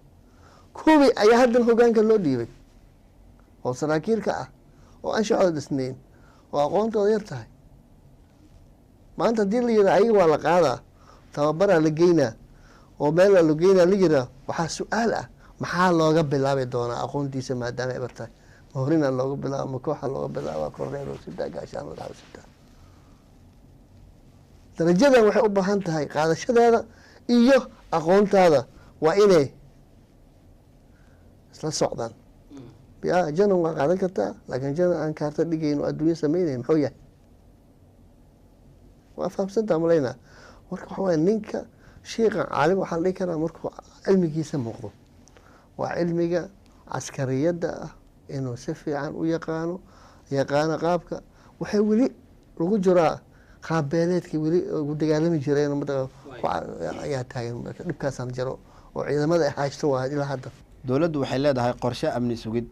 Kuwii ayaa haddan hogaanka loo dhiibay oo saraakiilka ah oo anshaxooda dhisnayn oo aqoontooda yar tahay. Maanta haddii la yiraha ayaga waa la qaadaa, tababaraa la geynaa oo meelaa la geynaa la yiraa, waxaa su-aal ah: maxaa looga bilaabi doonaa aqoontiisa maadaama eber tahay? Ma horina looga bilaaba? Ma kooxa looga bilaaba? Korneel sitaa, gaashaan madaxa sitaa. Darajadan waxay u baahan tahay qaadashadeeda iyo aqoontaada waa inay isla socdaan. Ya janan waa qaadan kartaa, laakiin janan aan kaarta dhigayn oo adduunya sameynayn muxuu yahay? Waa fahamsantaa malaynaa. Marka waxa waaya, ninka shiiqa caalim waxaa la dhihi karaa markuu cilmigiisa muuqdo, waa cilmiga caskariyadda ah inuu si fiican u yaqaano, yaqaano qaabka. Waxay weli lagu jiraa qaab beeleedkii weli ugu dagaalami jireen ayaa taagan. Marka dhibkaasaan jiro oo ciidamada ay haysto waa ilaa hadda. Dowladdu waxay leedahay qorshe amni sugid,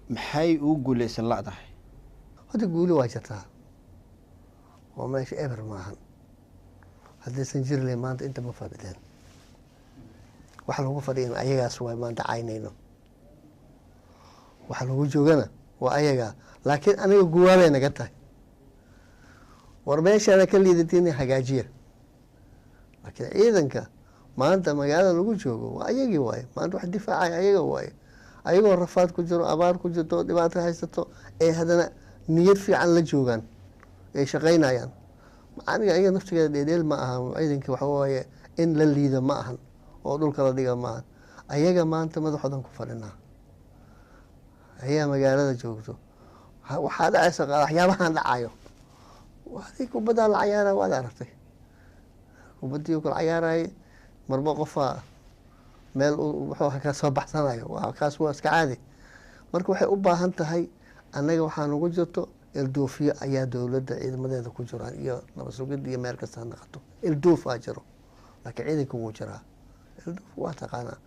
maxay ugu guuleysan la'dahay? Hadda guuli waa jirtaa oo meesha eber maahan. Haddaysan jiri lahayn maanta inta ma fadhideen. Waxa lagu fadhiyan ayagaas waay. Maanta caynayno waxa lagu joogana waa ayagaa, laakiin aniga guwaabay naga tahay. War meeshaana ka liidatiin hagaajiya. Laakiin ciidanka maanta magaalada lagu joogo waa ayagii waaye. Maanta wax difaacaya ayaga waaye. Ayagoo rafaad ku jiro, abaar ku jirto, dhibaato haysato, ee haddana niyad fiican la joogaan ay shaqaynayaan. Aniga ayaga naftigeeda dheedheel ma aha. Ciidanka waxa waaye in la liido ma ahan oo dhulka la dhiga ma ahan. Ayaga maanta madaxoodan ku fadhinaa, ayaa magaalada joogto. Waxaa dhacaysa waxyaabahan dhacayo. Adii kubaddaa la cayaara waad aragtay, kubaddii kula cayaarayay marba qofaa meel wuxuu ka soo baxsanayo, waa kaas, waa iska caadi. Marka waxay u baahan tahay annaga waxaa nagu jirto ilduufyo ayaa dowladda ciidamadeeda ku jiraan iyo nabad sugid iyo meel kasta ha naqato, ilduufaa jiro, laakiin ciidanka wuu jiraa. Ilduuf waa taqaanaa,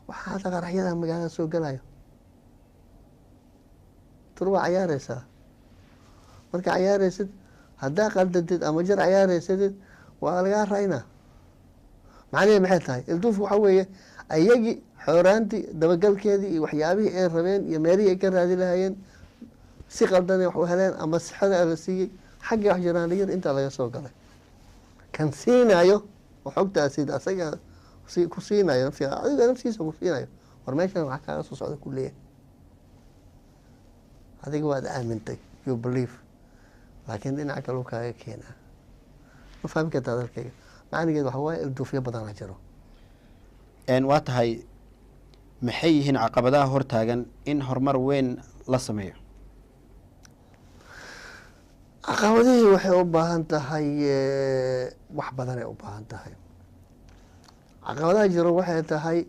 waxaa hadda qaraxyadaha magaalada soo galayo. Tur waa cayaareysaa. Marka cayaareysid haddaa qaldantid ama jar cayaareysadid, waa lagaa raynaa. Macnaheed maxay tahay ilduufku? Waxaa weeye Ayagii xooraantii dabagalkeedii iyo waxyaabihii ay rabeen iyo meelihii ay ka raadi lahayeen si qaldanay wax u heleen ama sixada la siiyey, xaggii wax jiraan yar intaa laga soo galay. Kan siinayo oo xogtaasi asaga ku siinayo nafsiga, adiga naftiisa ku siinayo, war meeshan waxaa kaaga soo socda ku leeyahay, adiga waad aamintay, you believe, laakiin dhinaca kale kaaga keenaa. Ma fahmi kartaa hadalkayga? Macnigeed waxa waaye ilduufyo badanaa jiro. Waa tahay, maxay yihiin caqabadaha hortaagan in horumar weyn la sameeyo? Caqabadihii waxay u baahan tahay wax badanay u baahan tahay. Caqabadaha jiro waxay tahay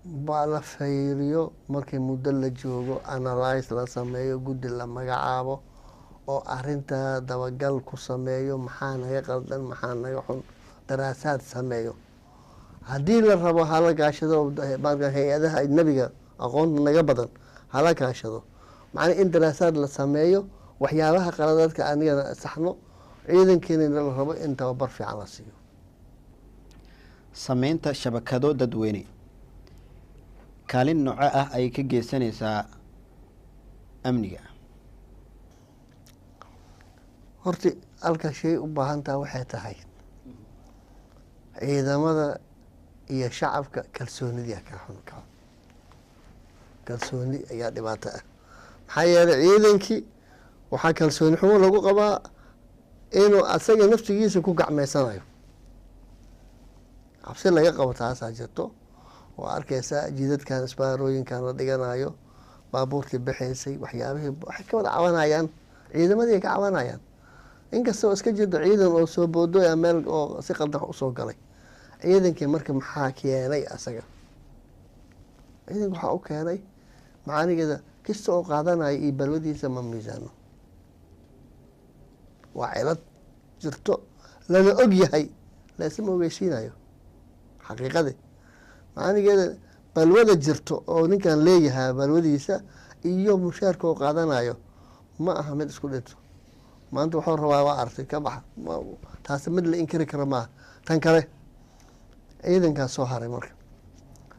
ba la fayriyo markii muddo la joogo, analyse la sameeyo, guddi la magacaabo oo arintaa dabagal ku sameeyo, maxaa naga qaldan, maxaa naga xun, daraasaad sameeyo. Haddii la rabo hala kaashado marka hay-adaha ajnabiga aqoonta naga badan hala kaashado, macnaa in daraasaad la sameeyo, waxyaabaha qaladaadka anigana saxno, ciidankeena la rabo in tababar fiican la siiyo. Sameynta shabakado dadweyne kaalin nooco ah ayay ka geysanaysaa amniga? Horta halka shay u baahan taha waxay tahay ciidamada iyo shacabka kalsoonidii ka xun, ka kalsooni ayaa dhibaato ah. Maxaa yeelay ciidankii waxaa kalsooni xumo lagu qabaa inuu asaga naftigiisa ku gacmeysanayo, cabsi laga qabo taasaa jirto. Oo arkaysaa jidadkan isbaarooyinkan la dhiganayo, baabuurtii baxaysay, waxyaabihii waxay ka wada cabanayaan, ciidamadii ay ka cabanayaan, inkastoo iska jirto ciidan oo soo boodoya meel oo si qaldan wax usoo galay ciidankii. Marka maxaa keenay asaga? Ciidanka waxaa u keenay macaanigeeda kasta oo qaadanaya iyo balwadiisa ma miisaano. Waa cilad jirto lana og yahay, laisma ogeysiinayo xaqiiqadi. Macaanigeeda balwada jirto oo ninkan leeyahaa balwadiisa iyo mushaarka oo qaadanayo ma aha mid isku dhinto. Maanta wuxuu rabaa waa artay ka baxa, taasi mid la inkiri karo maaha. Tan kale ciidankaas soo haray, marka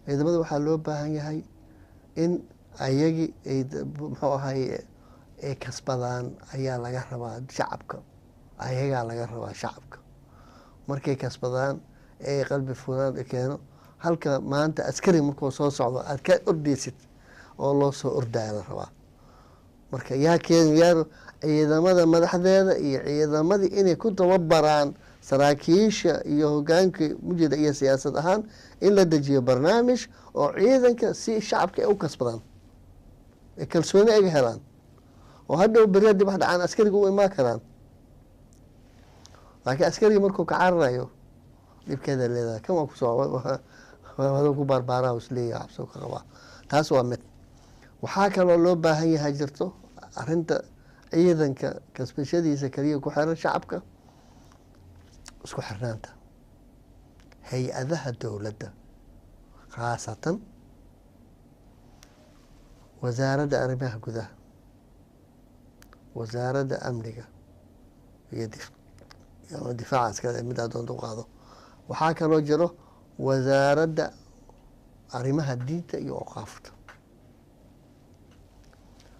ciidamada waxaa loo baahan yahay in ayagii ay muxuu ahay ay kasbadaan ayaa laga rabaa shacabka, ayagaa laga rabaa shacabka. Markay kasbadaan ee qalbi furaan keeno, halka maanta askari markuu soo socdo aad ka ordeysid oo loo soo ordaya la rabaa. Marka yaa keen yaa ciidamada madaxdeeda iyo ciidamadii inay ku tababaraan saraakiisha iyo hogaanka mujida iyo siyaasad ahaan in la dejiyo barnaamij oo ciidanka si shacabka ay u kasbadaan, ay kalsooni ayga helaan, oo hadhow beri haddii wax dhacaan askariga u imaan karaan. Laakiin askariga markuu ka cararayo dhibkeeda leedahay, kan waa kusoo ku baarbaaraa isleeyahay, cabsoo ka qabaa. Taas waa mid. Waxaa kaloo loo baahan yahay jirto arrinta ciidanka kasbashadiisa kaliya ku xiran shacabka, isku xirnaanta hay-adaha dowladda, khaasatan wasaaradda arrimaha gudaha, wasaaradda amniga iyo difaaca askari midaa doonta u qaado. Waxaa kaloo jiro wasaaradda arrimaha diinta iyo awqaafta.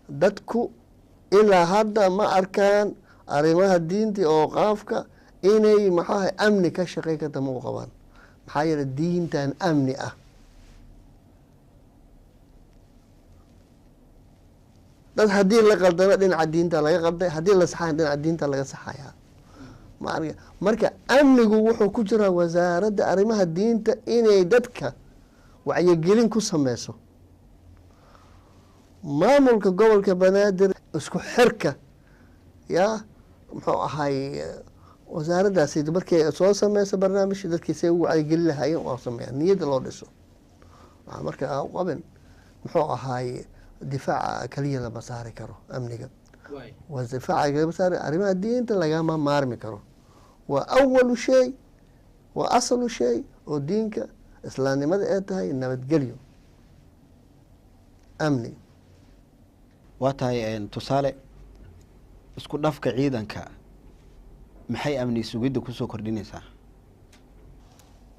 Dadku ilaa hadda ma arkaan arrimaha diinta iyo awqaafka inay maxaaha amni ka shaqey karta, ma u qabaan. Maxaa yeelay diintan amni ah, dad haddii la qaldano dhinaca diinta laga qalday, haddii la saxayo dhinaca diinta laga saxayaa. Marka amnigu wuxuu ku jiraa wasaaradda arrimaha diinta inay dadka wacyigelin ku sameyso. Maamulka gobolka Banaadir isku xirka yaa muxuu ahay wasaaraddaasi markay soo sameyso barnaamij dadkii say u wacyigelin lahaayeen waa sameeya niyadda loo dhiso. Waxaa marka aan u qabin muxuu ahaay difaaca kaliya lama saari karo amniga, waa difaaca lama saari, arrimaha diinta lagama maarmi karo. Waa awalu shay, waa asalu shay oo diinka islaamnimada ee tahay nabadgelyo amni. Waa tahay tusaale isku dhafka ciidanka maxay amni sugidda kusoo kordhinaysaa?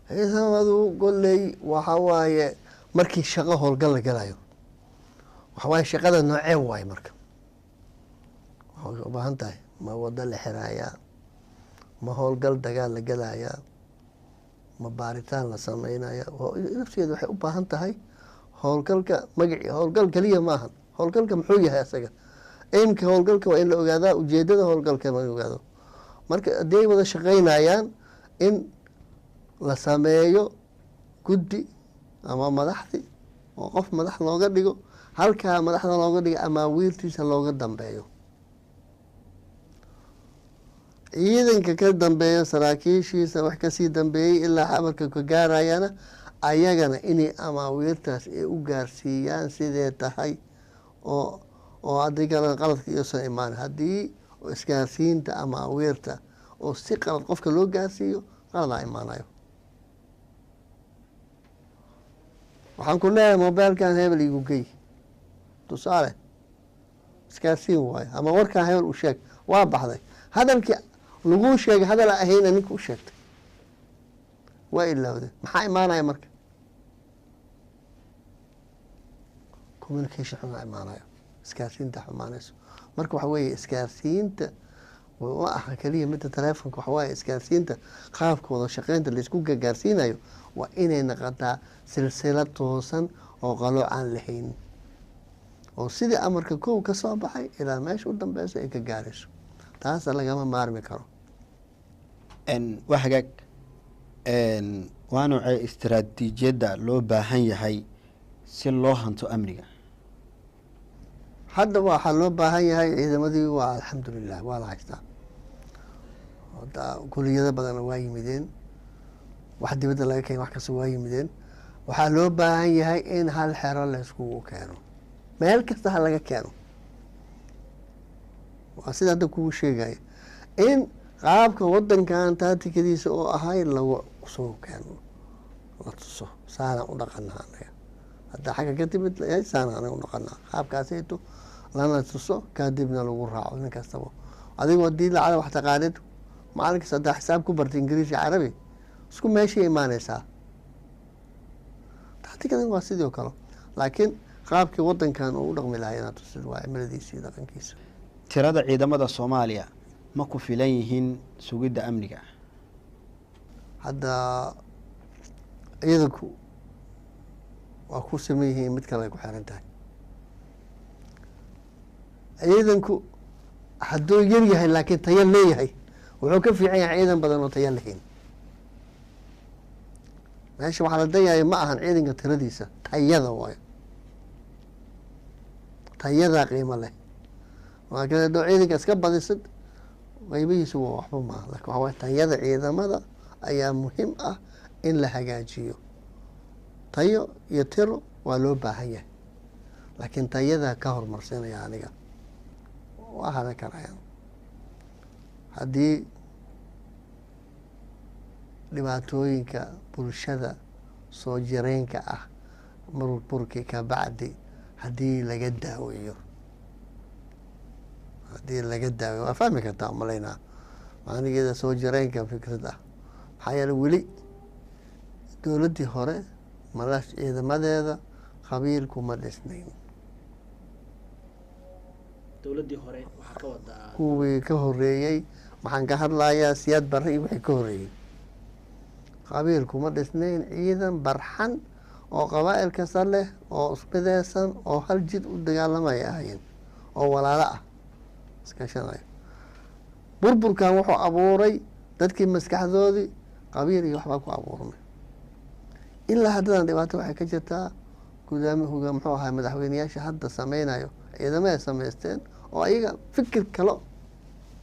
Ciidamadu golley waxa waaye markii shaqo howlgal la galayo, waxa waaye shaqada noocee waaye. Marka waxay u baahan tahay, ma wado la xirayaa, ma howlgal dagaal la galayaa, ma baaritaan la sameynaya? Nafsigeeda waxay u baahan tahay howlgalka magaci. Howlgal keliya maahan. Howlgalka muxuu yahay asaga? Aimka howlgalka waa in la ogaadaa, ujeedada howlgalka waa in la ogaado. Marka haddii ay wada shaqeynayaan, in la sameeyo guddi ama madaxdi oo qof madax looga dhigo, halkaa madaxda looga dhigo amaawiirtiisa looga dambeeyo, ciidanka ka dambeeyo, saraakiishiisa wax kasii dambeeyey ilaa xabarka ka gaarayana, ayagana inay amaawiirtaas ay u gaarsiiyaan sidee tahay oo haddii kalena qaladka iyosan imaan. Haddii isgaarsiinta amaawiirta oo si qalad qofka loo gaarsiiyo, qaladaa imaanayo. Waxaan ku leeyahay mobilkan hebel igu gey, tusaale, isgaarsiin waayo, ama warkaan hebel u sheeg. Waa baxday hadalkii laguu sheegay, hadal a ahayna ninka u sheegtay, waa ilaawday. Maxaa imaanaya marka? Communication xumaa imaanayo, isgaarsiinta xumaanayso. Marka waxa weeye isgaarsiinta ma aha keliya midda telefonka. Waxa waaye isgaarsiinta qaabka wada shaqeynta laisku gagaarsiinayo waa inay noqotaa silsilad toosan oo qalooc aan lahayn, oo sidii amarka kow ka soo baxay ilaa meesha u dambeysa ay ka gaarayso. Taasa lagama maarmi karo. Waa hagaag. Waa noocee istaraatiijiyadda loo baahan yahay si loo hanto amniga? Hadda waxaa loo baahan yahay, ciidamadii waa alxamdulilah waa la haystaa. Kuliyado badanna waa yimideen, wax dibadda laga keen, wax kasta waa yimideen. Waxaa loo baahan yahay in hal xero layskugu keeno, meel kasta ha laga keeno. Waa sida hadda kugu sheegaya in qaabka wadankan taatikadiisa oo ahay lagu soo keeno, la tuso saanaan u dhaqanaa anaga. Hadda xagga ka timid, saana anaga u dhaqanaa qaabkaasayto, lana tuso, kadibna lagu raaco nin kastaba. Adigoo haddii lacala wax taqaanid, macalin kasta haddaa xisaab ku bartay Ingiriisi, Carabi, isku meeshay imaaneysaa. Taatikadan waa sidoo kale, laakiin qaabkii wadankan uu u dhaqmi lahay inaad tusid waa cimiladiisa iyo dhaqankiisa. Tirada ciidamada Soomaaliya ma ku filan yihiin sugidda amniga? Hadda ciidanku waa ku saman yihiin, mid kale ay ku xiran tahay. Ciidanku hadduu yar yahay laakiin tayo leeyahay, wuxuu ka fiican yahay ciidan badan oo tayo lahayn. Meesha waxaa la dayayo ma ahan ciidanka tiradiisa, tayada waayo, tayadaa qiimo leh. Laakiin hadduu ciidanka iska badisid, qaybihiisu waa waxba maaha. Lakin waxaa waye tayada ciidamada ayaa muhiim ah in la hagaajiyo. Tayo iyo tiro waa loo baahan yahay, laakiin tayadaa ka horumarsinaya. Aniga waa hadan karayaan haddii dhibaatooyinka bulshada soo jireenka ah burburkii ka bacdi haddii laga daaweeyo. Haddii laga daaweeyo, waa fahmi kartaa umalaynaa macnigeeda, soo jireenka fikrad ah. Maxaa yeele weli dowladdii hore madax ciidamadeeda qabiil kuma dhisnayn. Dowladdii hore waxaa ka wadaa? Kuwii ka horeeyey waxaan ka hadlayaa, Siyaad Barre iyo wixii ka horeeyey, qabiil kuma dhisnayn. Ciidan barxan oo qabaa'il kasta leh oo ismideysan oo hal jid u dagaalamaya ahaayeen oo walaalo ah iskashanaya. Burburkan wuxuu abuuray dadkii maskaxdoodii qabiil iyo waxbaa ku abuurmay. Ilaa haddadan dhibaato waxay ka jirtaa gudaami hoga muxuu ahaa madaxweyneyaasha hadda sameynayo ciidamo ay samaysteen oo ayaga fikir kalo,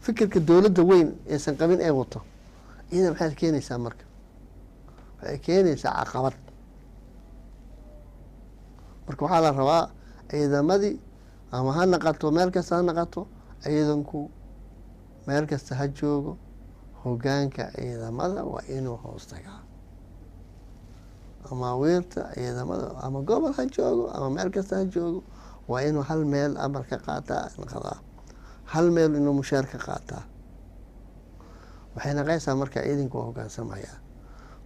fikirka dowladda weyn aysan qabin ee wato iyada. Maxay keenaysaa marka? Waxay keenaysaa caqabad. Marka waxaa la rabaa ciidamadii ama ha naqato meel kasta ha naqato, ciidanku meel kasta ha joogo, hogaanka ciidamada waa inuu hoos tagaa amaawiirta ciidamada. Ama gobol ha joogo ama meel kasta ha joogo, waa inuu hal meel amar ka qaataa, naqadaa hal meel inuu mushaar ka qaataa. Waxay naqaysaa marka ciidanku waa hogaansamaya.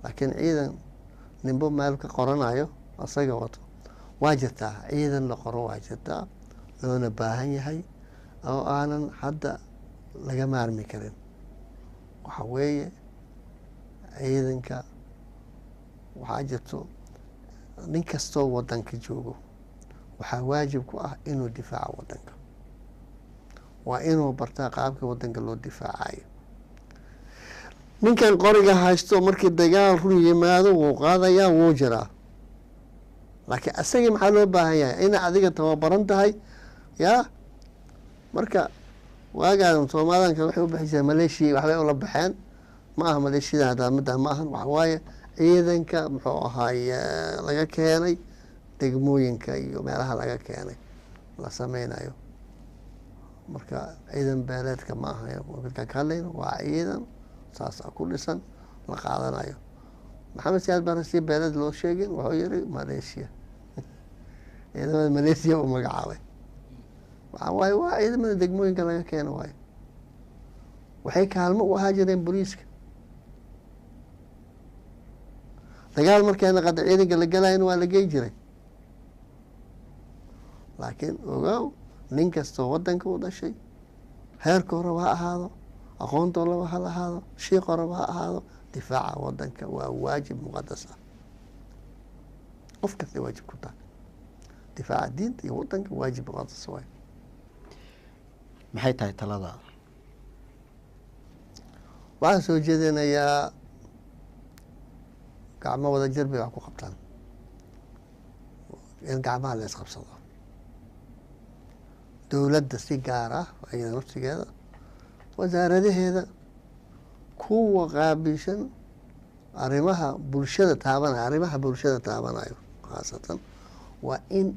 Laakiin ciidan ninbo meel ka qoranayo asaga wato waa jirtaa, ciidan la qoro waa jirtaa, loona baahan yahay oo aanan hadda laga maarmi karin. Waxa weeye ciidanka waxaa jirto nin kastoo wadanka joogo waxaa waajib ku ah inuu difaaco wadanka, waa inuu bartaa qaabka wadanka loo difaacayo. Ninkan qoriga haysto markii dagaal run yimaado wuu qaadayaa, wuu jiraa, laakiin asagii maxaa loo baahan yahay? Ina adiga tababaran tahay yaa. Marka waagaan soomaalianka waxay u bixi jireen maleeshiya, waxbay ula baxeen. Ma aha maleeshiyada haddaa midda ma ahan. Waxa waaye ciidanka muxuu ahaay laga keenay degmooyinka iyo meelaha laga keenay la sameynayo. Marka ciidan beeleedka ma aha midkaan ka hadlayno, waa ciidan saas ku dhisan la qaadanayo. Maxamed Siyaad Barre si beeleed loo sheegin wuxuu yiri Maleeshiya, ciidamada Maleeshiya uu magacaabay. Waxa waaye waa ciidamada degmooyinka laga keeno waaye. Waxay kaalmo u ahaa jireen booliiska. Dagaal markeena qada ciidanka la galayana waa la gey jiray. Laakiin ogow, nin kastoo wadanka u dhashay, heerka horeba ha ahaado, aqoonta horeba ha lahaado, shiiq horeba ha ahaado, difaaca wadanka waa waajib muqadas ah. Qof kasta waajib ku tahay difaaca diinta iyo wadanka, waajib muqadas waay. Maxay tahay taladaada? Waxaan soo jeedinayaa gacmo wada jir bay wax ku qabtaan, in gacmaha la isqabsado. Dowladda si gaar ah iyada nafsigeeda, wasaaradaheeda kuwa qaabilsan arrimaha bulshada taabanayo, arrimaha bulshada taabanayo khaasatan, waa in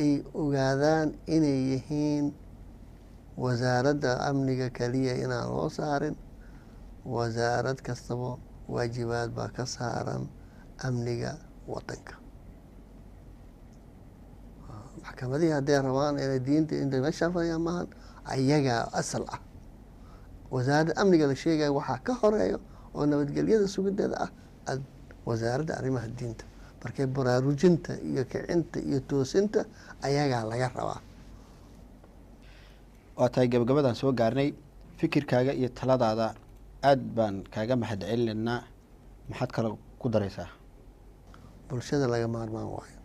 ay ogaadaan inay yihiin wasaaradda amniga kaliya inaan loo saarin. Wasaarad kastaba waajibaad baa ka saaran amniga wadanka. Maxkamadihii hadday rabaan inay diinta inta meeshaan fadhiyaan maahan, ayagaa asal ah. Wasaaradda amniga la sheegayo waxaa ka horeeyo oo nabadgelyada sugideeda ah wasaaradda arrimaha diinta. Markay baraarujinta iyo kicinta iyo toosinta ayagaa laga rabaa. Waa tahay, gabagabadaan soo gaarnay. Fikirkaaga iyo taladaada aada baan kaaga mahad celinaynaa. Maxaad kale ku daraysaa? Bulshada laga maarmaan waayo,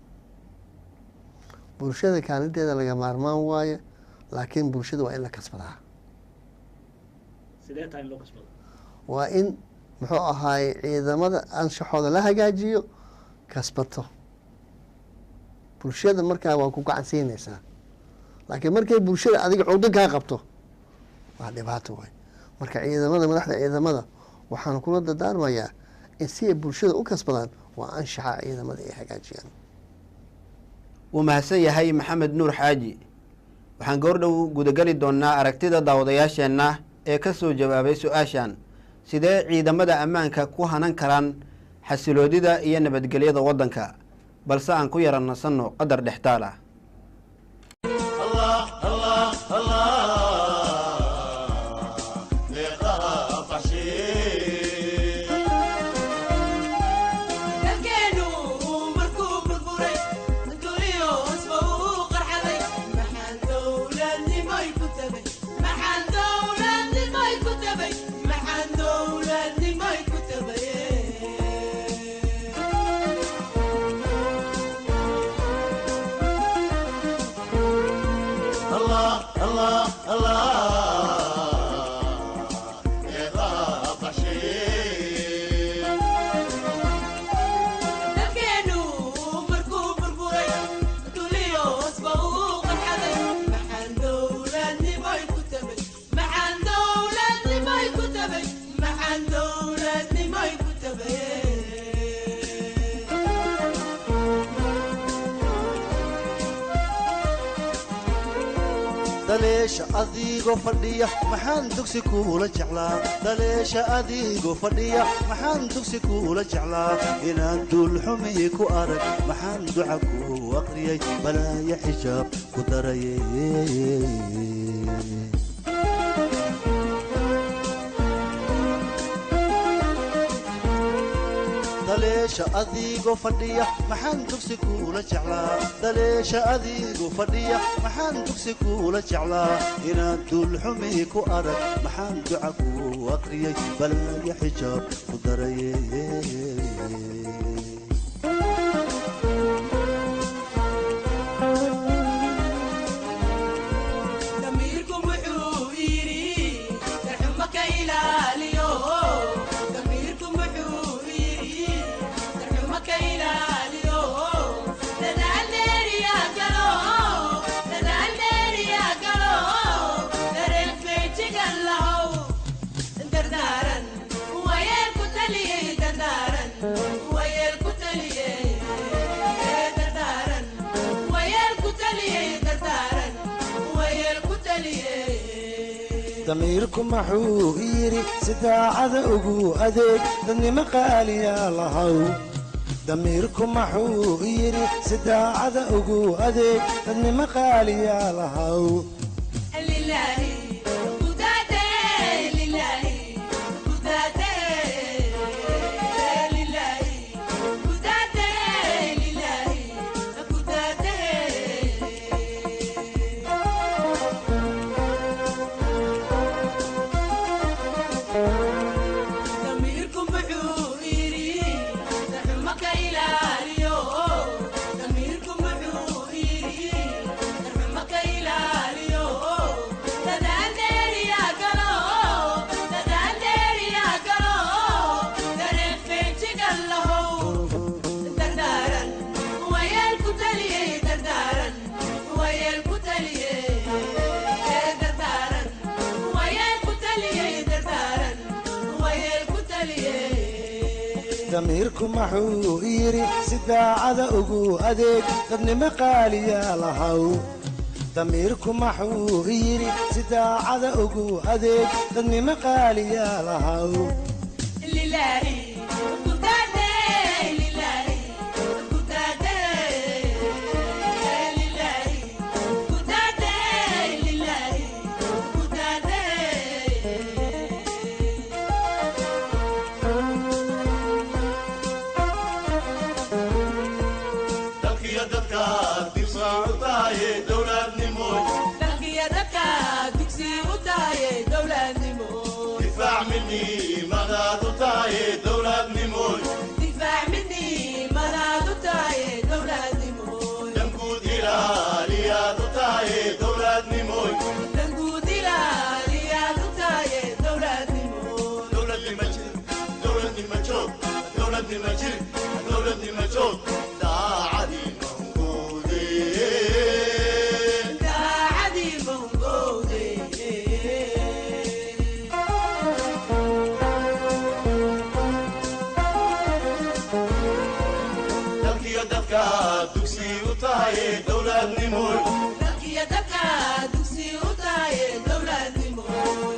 bulshada kaalinteeda laga maarmaan waayo, laakiin bulshada waa in la kasbadaa. Sidee tahay in loo kasbado? Waa in muxuu ahaay ciidamada anshaxooda la hagaajiyo, kasbato bulshada. Markaa waa ku gacan siinaysaa, laakiin markay bulshada adiga cudun kaa qabto waa dhibaato waay. Marka ciidamada, madaxda ciidamada waxaan kula dardaarmayaa in si ay bulshada u kasbadaan waa anshaxa ciidamada ay hagaajiyaan. Wuu mahadsan yahay Maxamed Nuur Xaaji. Waxaan goordhow gudageli doonaa aragtida daawadayaasheenna ee ka soo jawaabay su-aashan: sidee ciidamada ammaanka ku hanan karaan xasiloodida iyo nabadgelyada waddanka? Balse aan ku yara nasanno qadar dhextaal ah. Dalkeenu markuu burburay, guryo hoosba uu qarxaday, maxaan dowladnimoy ku tabay? Maxaan dowladnimoy ku tabay? Maxaan dowladnimoy ku tabay? Allah Allah Allah. Dalkeenu markuu burburay, guryo hoosba uu qarxaday, maxaan dowladnimoy ku tabay? Maxaan dowladnimoy ku tabay? Maxaan dowladnimoy ku tabay? Daleesha adigoo fadhiya maxaan dugsi kuula jeclaa, daleesha adigoo fadhiya maxaan dugsi kuula jeclaa, inaan duulxumiyi ku arag maxaan duca kuu aqriyay, balaaya xijaab ku daraye. Daleesha adigoo fadhiya maxaan dugsi kuula jeclaa? Daleesha adigoo fadhiya maxaan dugsi kuula jeclaa? Inaan duulxumi ku arag maxaan duca ku aqriyay, balaya xijaab ku daraye. Damiirku muxuu yidhi darxuma ka ilaaliyo? Damiirku muxuu yidhi darxuma ka ilaaliyo? Dadaal dheeriya galo, dadaal dheeriya galo, dareen feejigan lahow, dardaaran wayeel ku taliyey, dardaaran wayeel ku taliyey, dardaaran wayeel ku taliyey, dardaaran wayeel ku taliyey. Damiirku maxuu yidhi si daacada ugu adeeg, dadnimo qaaliya lahow? Damiirku maxuu yidhi si daacada ugu adeeg, dadnimo qaaliya lahow? Lillahi kudaate, lillahi kudaate, lillahi kudaate, lillahi kudaate. Damiirku muxuu yidhi darxuma ka ilaaliyo? Damiirku muxuu yidhi darxuma ka ilaaliyo? Dadaal dheeriya galo, dadaal dheeriya galo, dareen feejigan lahow, dardaaran wayeel ku taliyey, dardaaran wayeel ku taliyey, dardaaran wayeel ku taliyey, dardaaran wayeel ku taliyey. Damiirku maxuu yidhi si daacada ugu adeeg, dadnimo qaaliya lahow? Damiirku maxuu yidhi si daacada ugu adeeg, dadnimo qaaliya lahow? Lillahi kudaate, lillahi kudaate, lillahi kudaate, lillahi kudaate. Dalkiyo dadka dibsaan u tahaye dowladnimoy. Dalkiyo dadka dugsi u tahaye dowladnimo. Difaac midnimadaad u tahaye dowladnimoy. Difaac midnimadaad u tahaye dowladnimo. Danguud ilaaliyaad u tahaye dowladnimoy. Danguud ilaaliyaad u tahaye dowladnimo. Dowladnimo jir, dowladnimo joog, dowladnimo jir, dowladnimo joog, daacadii mangoode. Daacadii mongowde. Dalkiyo dadka dugsi u tahaye dowladnimoy. Dalkiyo dadka dugsi u tahaye dowladnimo.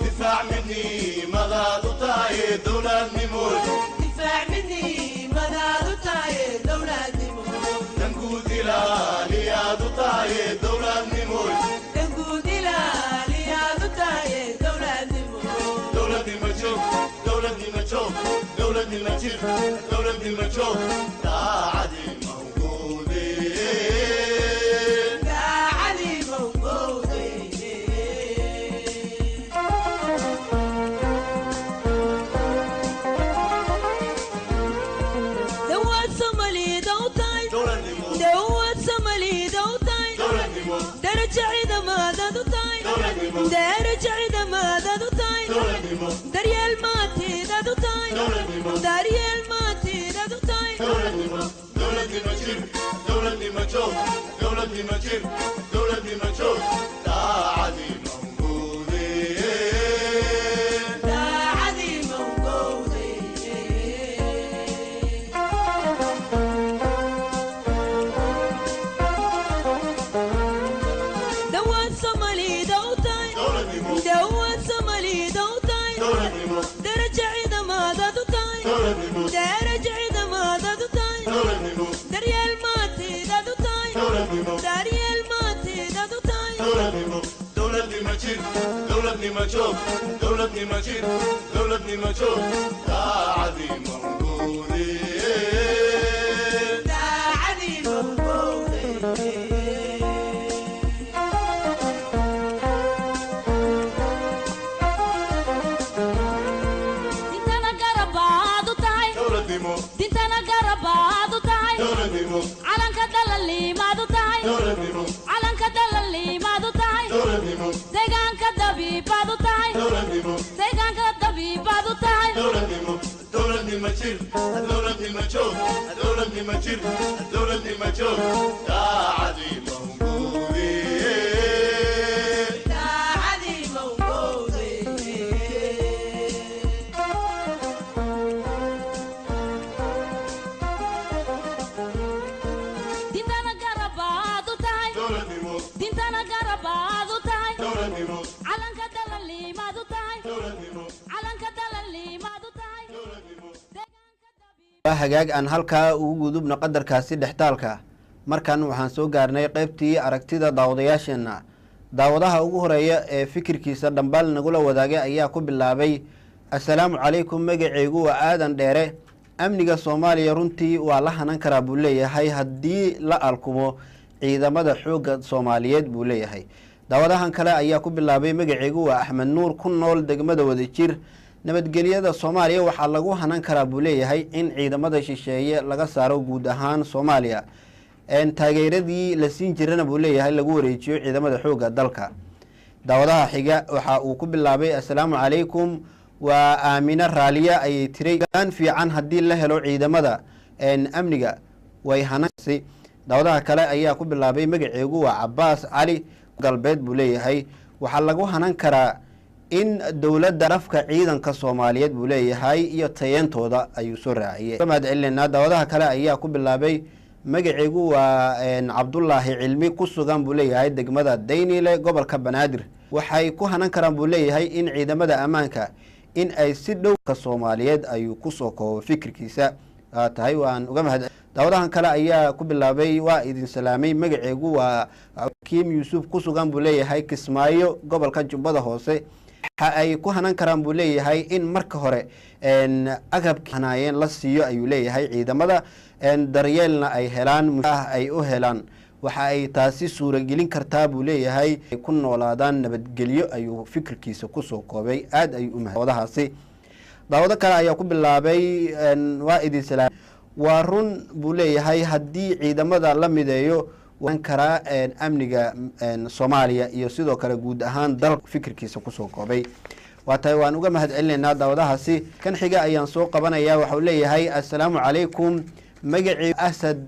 Difaac midnimadaad u tahaye dowladnimoy. Difaac midnimadaad u tahaye dowladnimo. Danguud ilaaliyaad u tahaye dowladnimoy. Danguud ilaaliyaad u tahaye dowladnimo. Dowladnimo joog, dowladnimo joog, dowladnimo jir, dowladnimo joog, daacadii mangoode. Daacadii mongowde. Dawaad Soomaalida u tahay, dawaad Soomaalida u tahay, darajo ciidamadaad u tahay, darajo ciidamadaad u tahay, daryeel maantidaad u tahay, daryeel maantidaad u tahay. Dowladnimo, dowladnimo jir, dowladnimo joog, dowladnimo jir, dowladnimo joog, daacadii mangoode. Daacadii mongowde. Dawaad Soomaalida u tahay, dawaad Soomaalida u tahay, darajo ciidamadaad u tahay, darajo ciidamadaad u tahay, daryeel maantidaad u tahay, daryeel maantidaad u tahay. Dowladnimo, dowladnimo jir, dowladnimo joog, dowladnimo jir, dowladnimo joog, daacadii mangoode. Dowladnima joog, dowladnima jir, dowladnima joog, daacadii mawguude. Daacadii mawgowde. Dintana garabaad u tahay. Dowladnimo. Dintana garabaad u tahay. Dowladnimo. Calanka dalaliimaad u tahay. Dowladnimo. Calanka dalaliimaad u tahay. Waa hagaag, aan halkaa ugu gudubno qadarkaasi dhextaalka. Markan waxaan soo gaarnay qaybtii aragtida daawadayaasheenna. Daawadaha ugu horeeya ee fikirkiisa dhambaal nagula wadaagay ayaa ku bilaabay: "Assalaamu calaykum, magaceygu waa Aadan Dheere. Amniga Soomaaliya runtii waa la hanan karaa," buu leeyahay, "haddii la alkumo ciidamada xoogga Soomaaliyeed," buu leeyahay. Daawadahan kale ayaa ku bilaabay: "Magaceygu waa Axmed Nuur, ku nool degmada Wadajir. Nabadgelyada Soomaaliya waxaa lagu hanan karaa," buu leeyahay, "in ciidamada shisheeye laga saaro guud ahaan Soomaaliya, taageeradii la siin jirana," buu leeyahay, "lagu wareejiyo ciidamada xoogga dalka." Daawadaha xiga waxa uu ku bilaabay: "Assalaamu calaykum, waa Aamine Raaliya," ayay tiray. "Gaan fiican haddii la helo ciidamada amniga way hanasi." Daawadaha kale ayaa ku bilaabay: "Magaceegu waa Cabaas Cali Galbeed," buu leeyahay. "Waxaa lagu hanan karaa in dowladda rafka ciidanka Soomaaliyeed," buu leeyahay, "iyo tayeentooda," ayuu soo raaciyey. Mahad celinaa. Daawadaha kale ayaa ku bilaabay: "Magaceygu waa Cabdulaahi Cilmi, ku sugan," buu leeyahay, "degmada Daynile, gobolka Banaadir. Waxay ku hanan karaan," buu leeyahay, "in ciidamada ammaanka in ay si dhowka Soomaaliyeed," ayuu kusoo koobo fikirkiisa. Waa tahay, waan uga mahad. Daawadahan kale ayaa ku bilaabay: "Waa idin salaamay, magaceegu waa Kiim Yuusuf, ku sugan," buu leeyahay, "Kismaayo, gobolka Jubbada Hoose. Waxa ay ku hanan karaan," buu leeyahay, "in marka hore agabkii hanaayeen la siiyo," ayuu leeyahay, "ciidamada, daryeelna ay helaan ay u helaan. Waxa ay taasi suuragelin kartaa," buu leeyahay, "ay ku noolaadaan nabadgelyo," ayuu fikirkiisa kusoo koobay. Aada ayuu u mahad. Daawado kale ayaa ku bilaabay: "Waa idin salaam. Waa run," buu leeyahay, "haddii ciidamada la mideeyo waan karaa amniga Soomaaliya iyo sidoo kale guud ahaan dal," fikirkiisa kusoo koobay. Waa tahay, waan uga mahad celinaynaa daawadahaasi. Kan xiga ayaan soo qabanaya. Waxau leeyahay: "Assalaamu calaykum, magacii Asad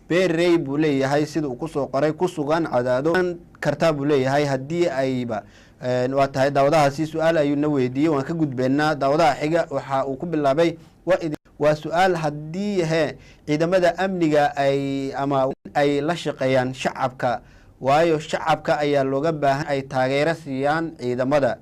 Berey," buu leeyahay, sida uu kusoo qoray, "ku sugan Cadaado kartaa," buu leeyahay, "haddii ayba." Waa tahay, daawadahaasi su-aal ayuu na weydiiyey, waan ka gudbeynaa. Daawadaha xiga waxa uu ku bilaabay: "Waa su-aal, haddii he ciidamada amniga ay ama ay la shaqeeyaan shacabka, waayo shacabka ayaa looga baahan ay taageero siiyaan ciidamada."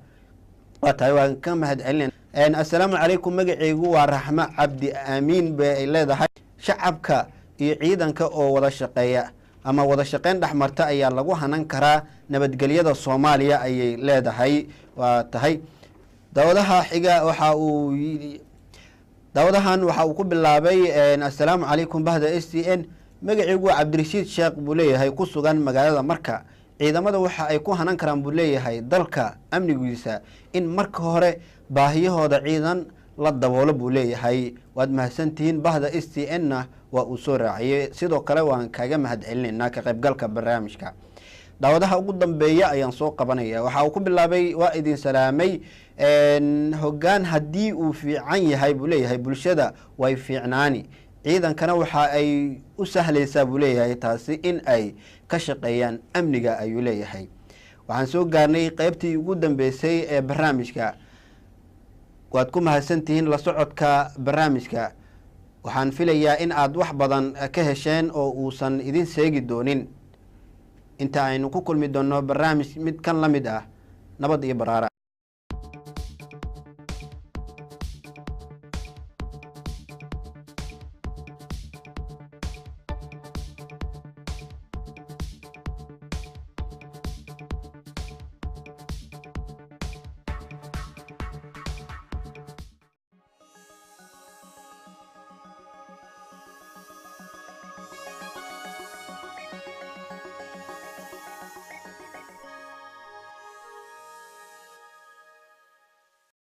Waa tahay, waan ka mahad celina. "Assalaamu calaykum, magaceygu waa Raxmo Cabdi Aamiin," bay ay leedahay. "Shacabka iyo ciidanka oo wada shaqeeya ama wada shaqeyn dhexmarta ayaa lagu hanan karaa nabadgelyada Soomaaliya," ayay leedahay. Waa tahay. Daawadaha xiga waxa uu, daawadahan waxa uu ku bilaabay: "Assalaamu calaykum bahda STN, magaceygu waa Cabdirashiid Sheekh," buu leeyahay, "ku sugan magaalada Marka. Ciidamada waxa ay ku hanan karaan," buu leeyahay, "dalka amnigiisa in marka hore baahiyahooda ciidan la daboolo," buu leeyahay. Waad mahadsantihiin bahda STN na waa uu soo raaciyey. Sidoo kale waan kaga mahad celinaynaa ka qaybgalka barnaamijka. Daawadaha ugu dambeeya ayaan soo qabanaya. Waxa uu ku bilaabay: "Waa idin salaamay. Hoggaan haddii uu fiican yahay," buu leeyahay, "bulshada way fiicnaani, ciidankana waxa ay u sahlaysaa," buu leeyahay, "taasi in ay ka shaqeeyaan amniga," ayuu leeyahay. Waxaan soo gaarnay qeybtii ugu dambeysay ee barnaamijka. Waad ku mahadsantihiin la socodka barnaamijka. Waxaan filayaa in aad wax badan ka hesheen oo uusan idin seegi doonin. Inta aynu ku kulmi doonno barnaamij mid kan la mid ah, nabad iyo baraara.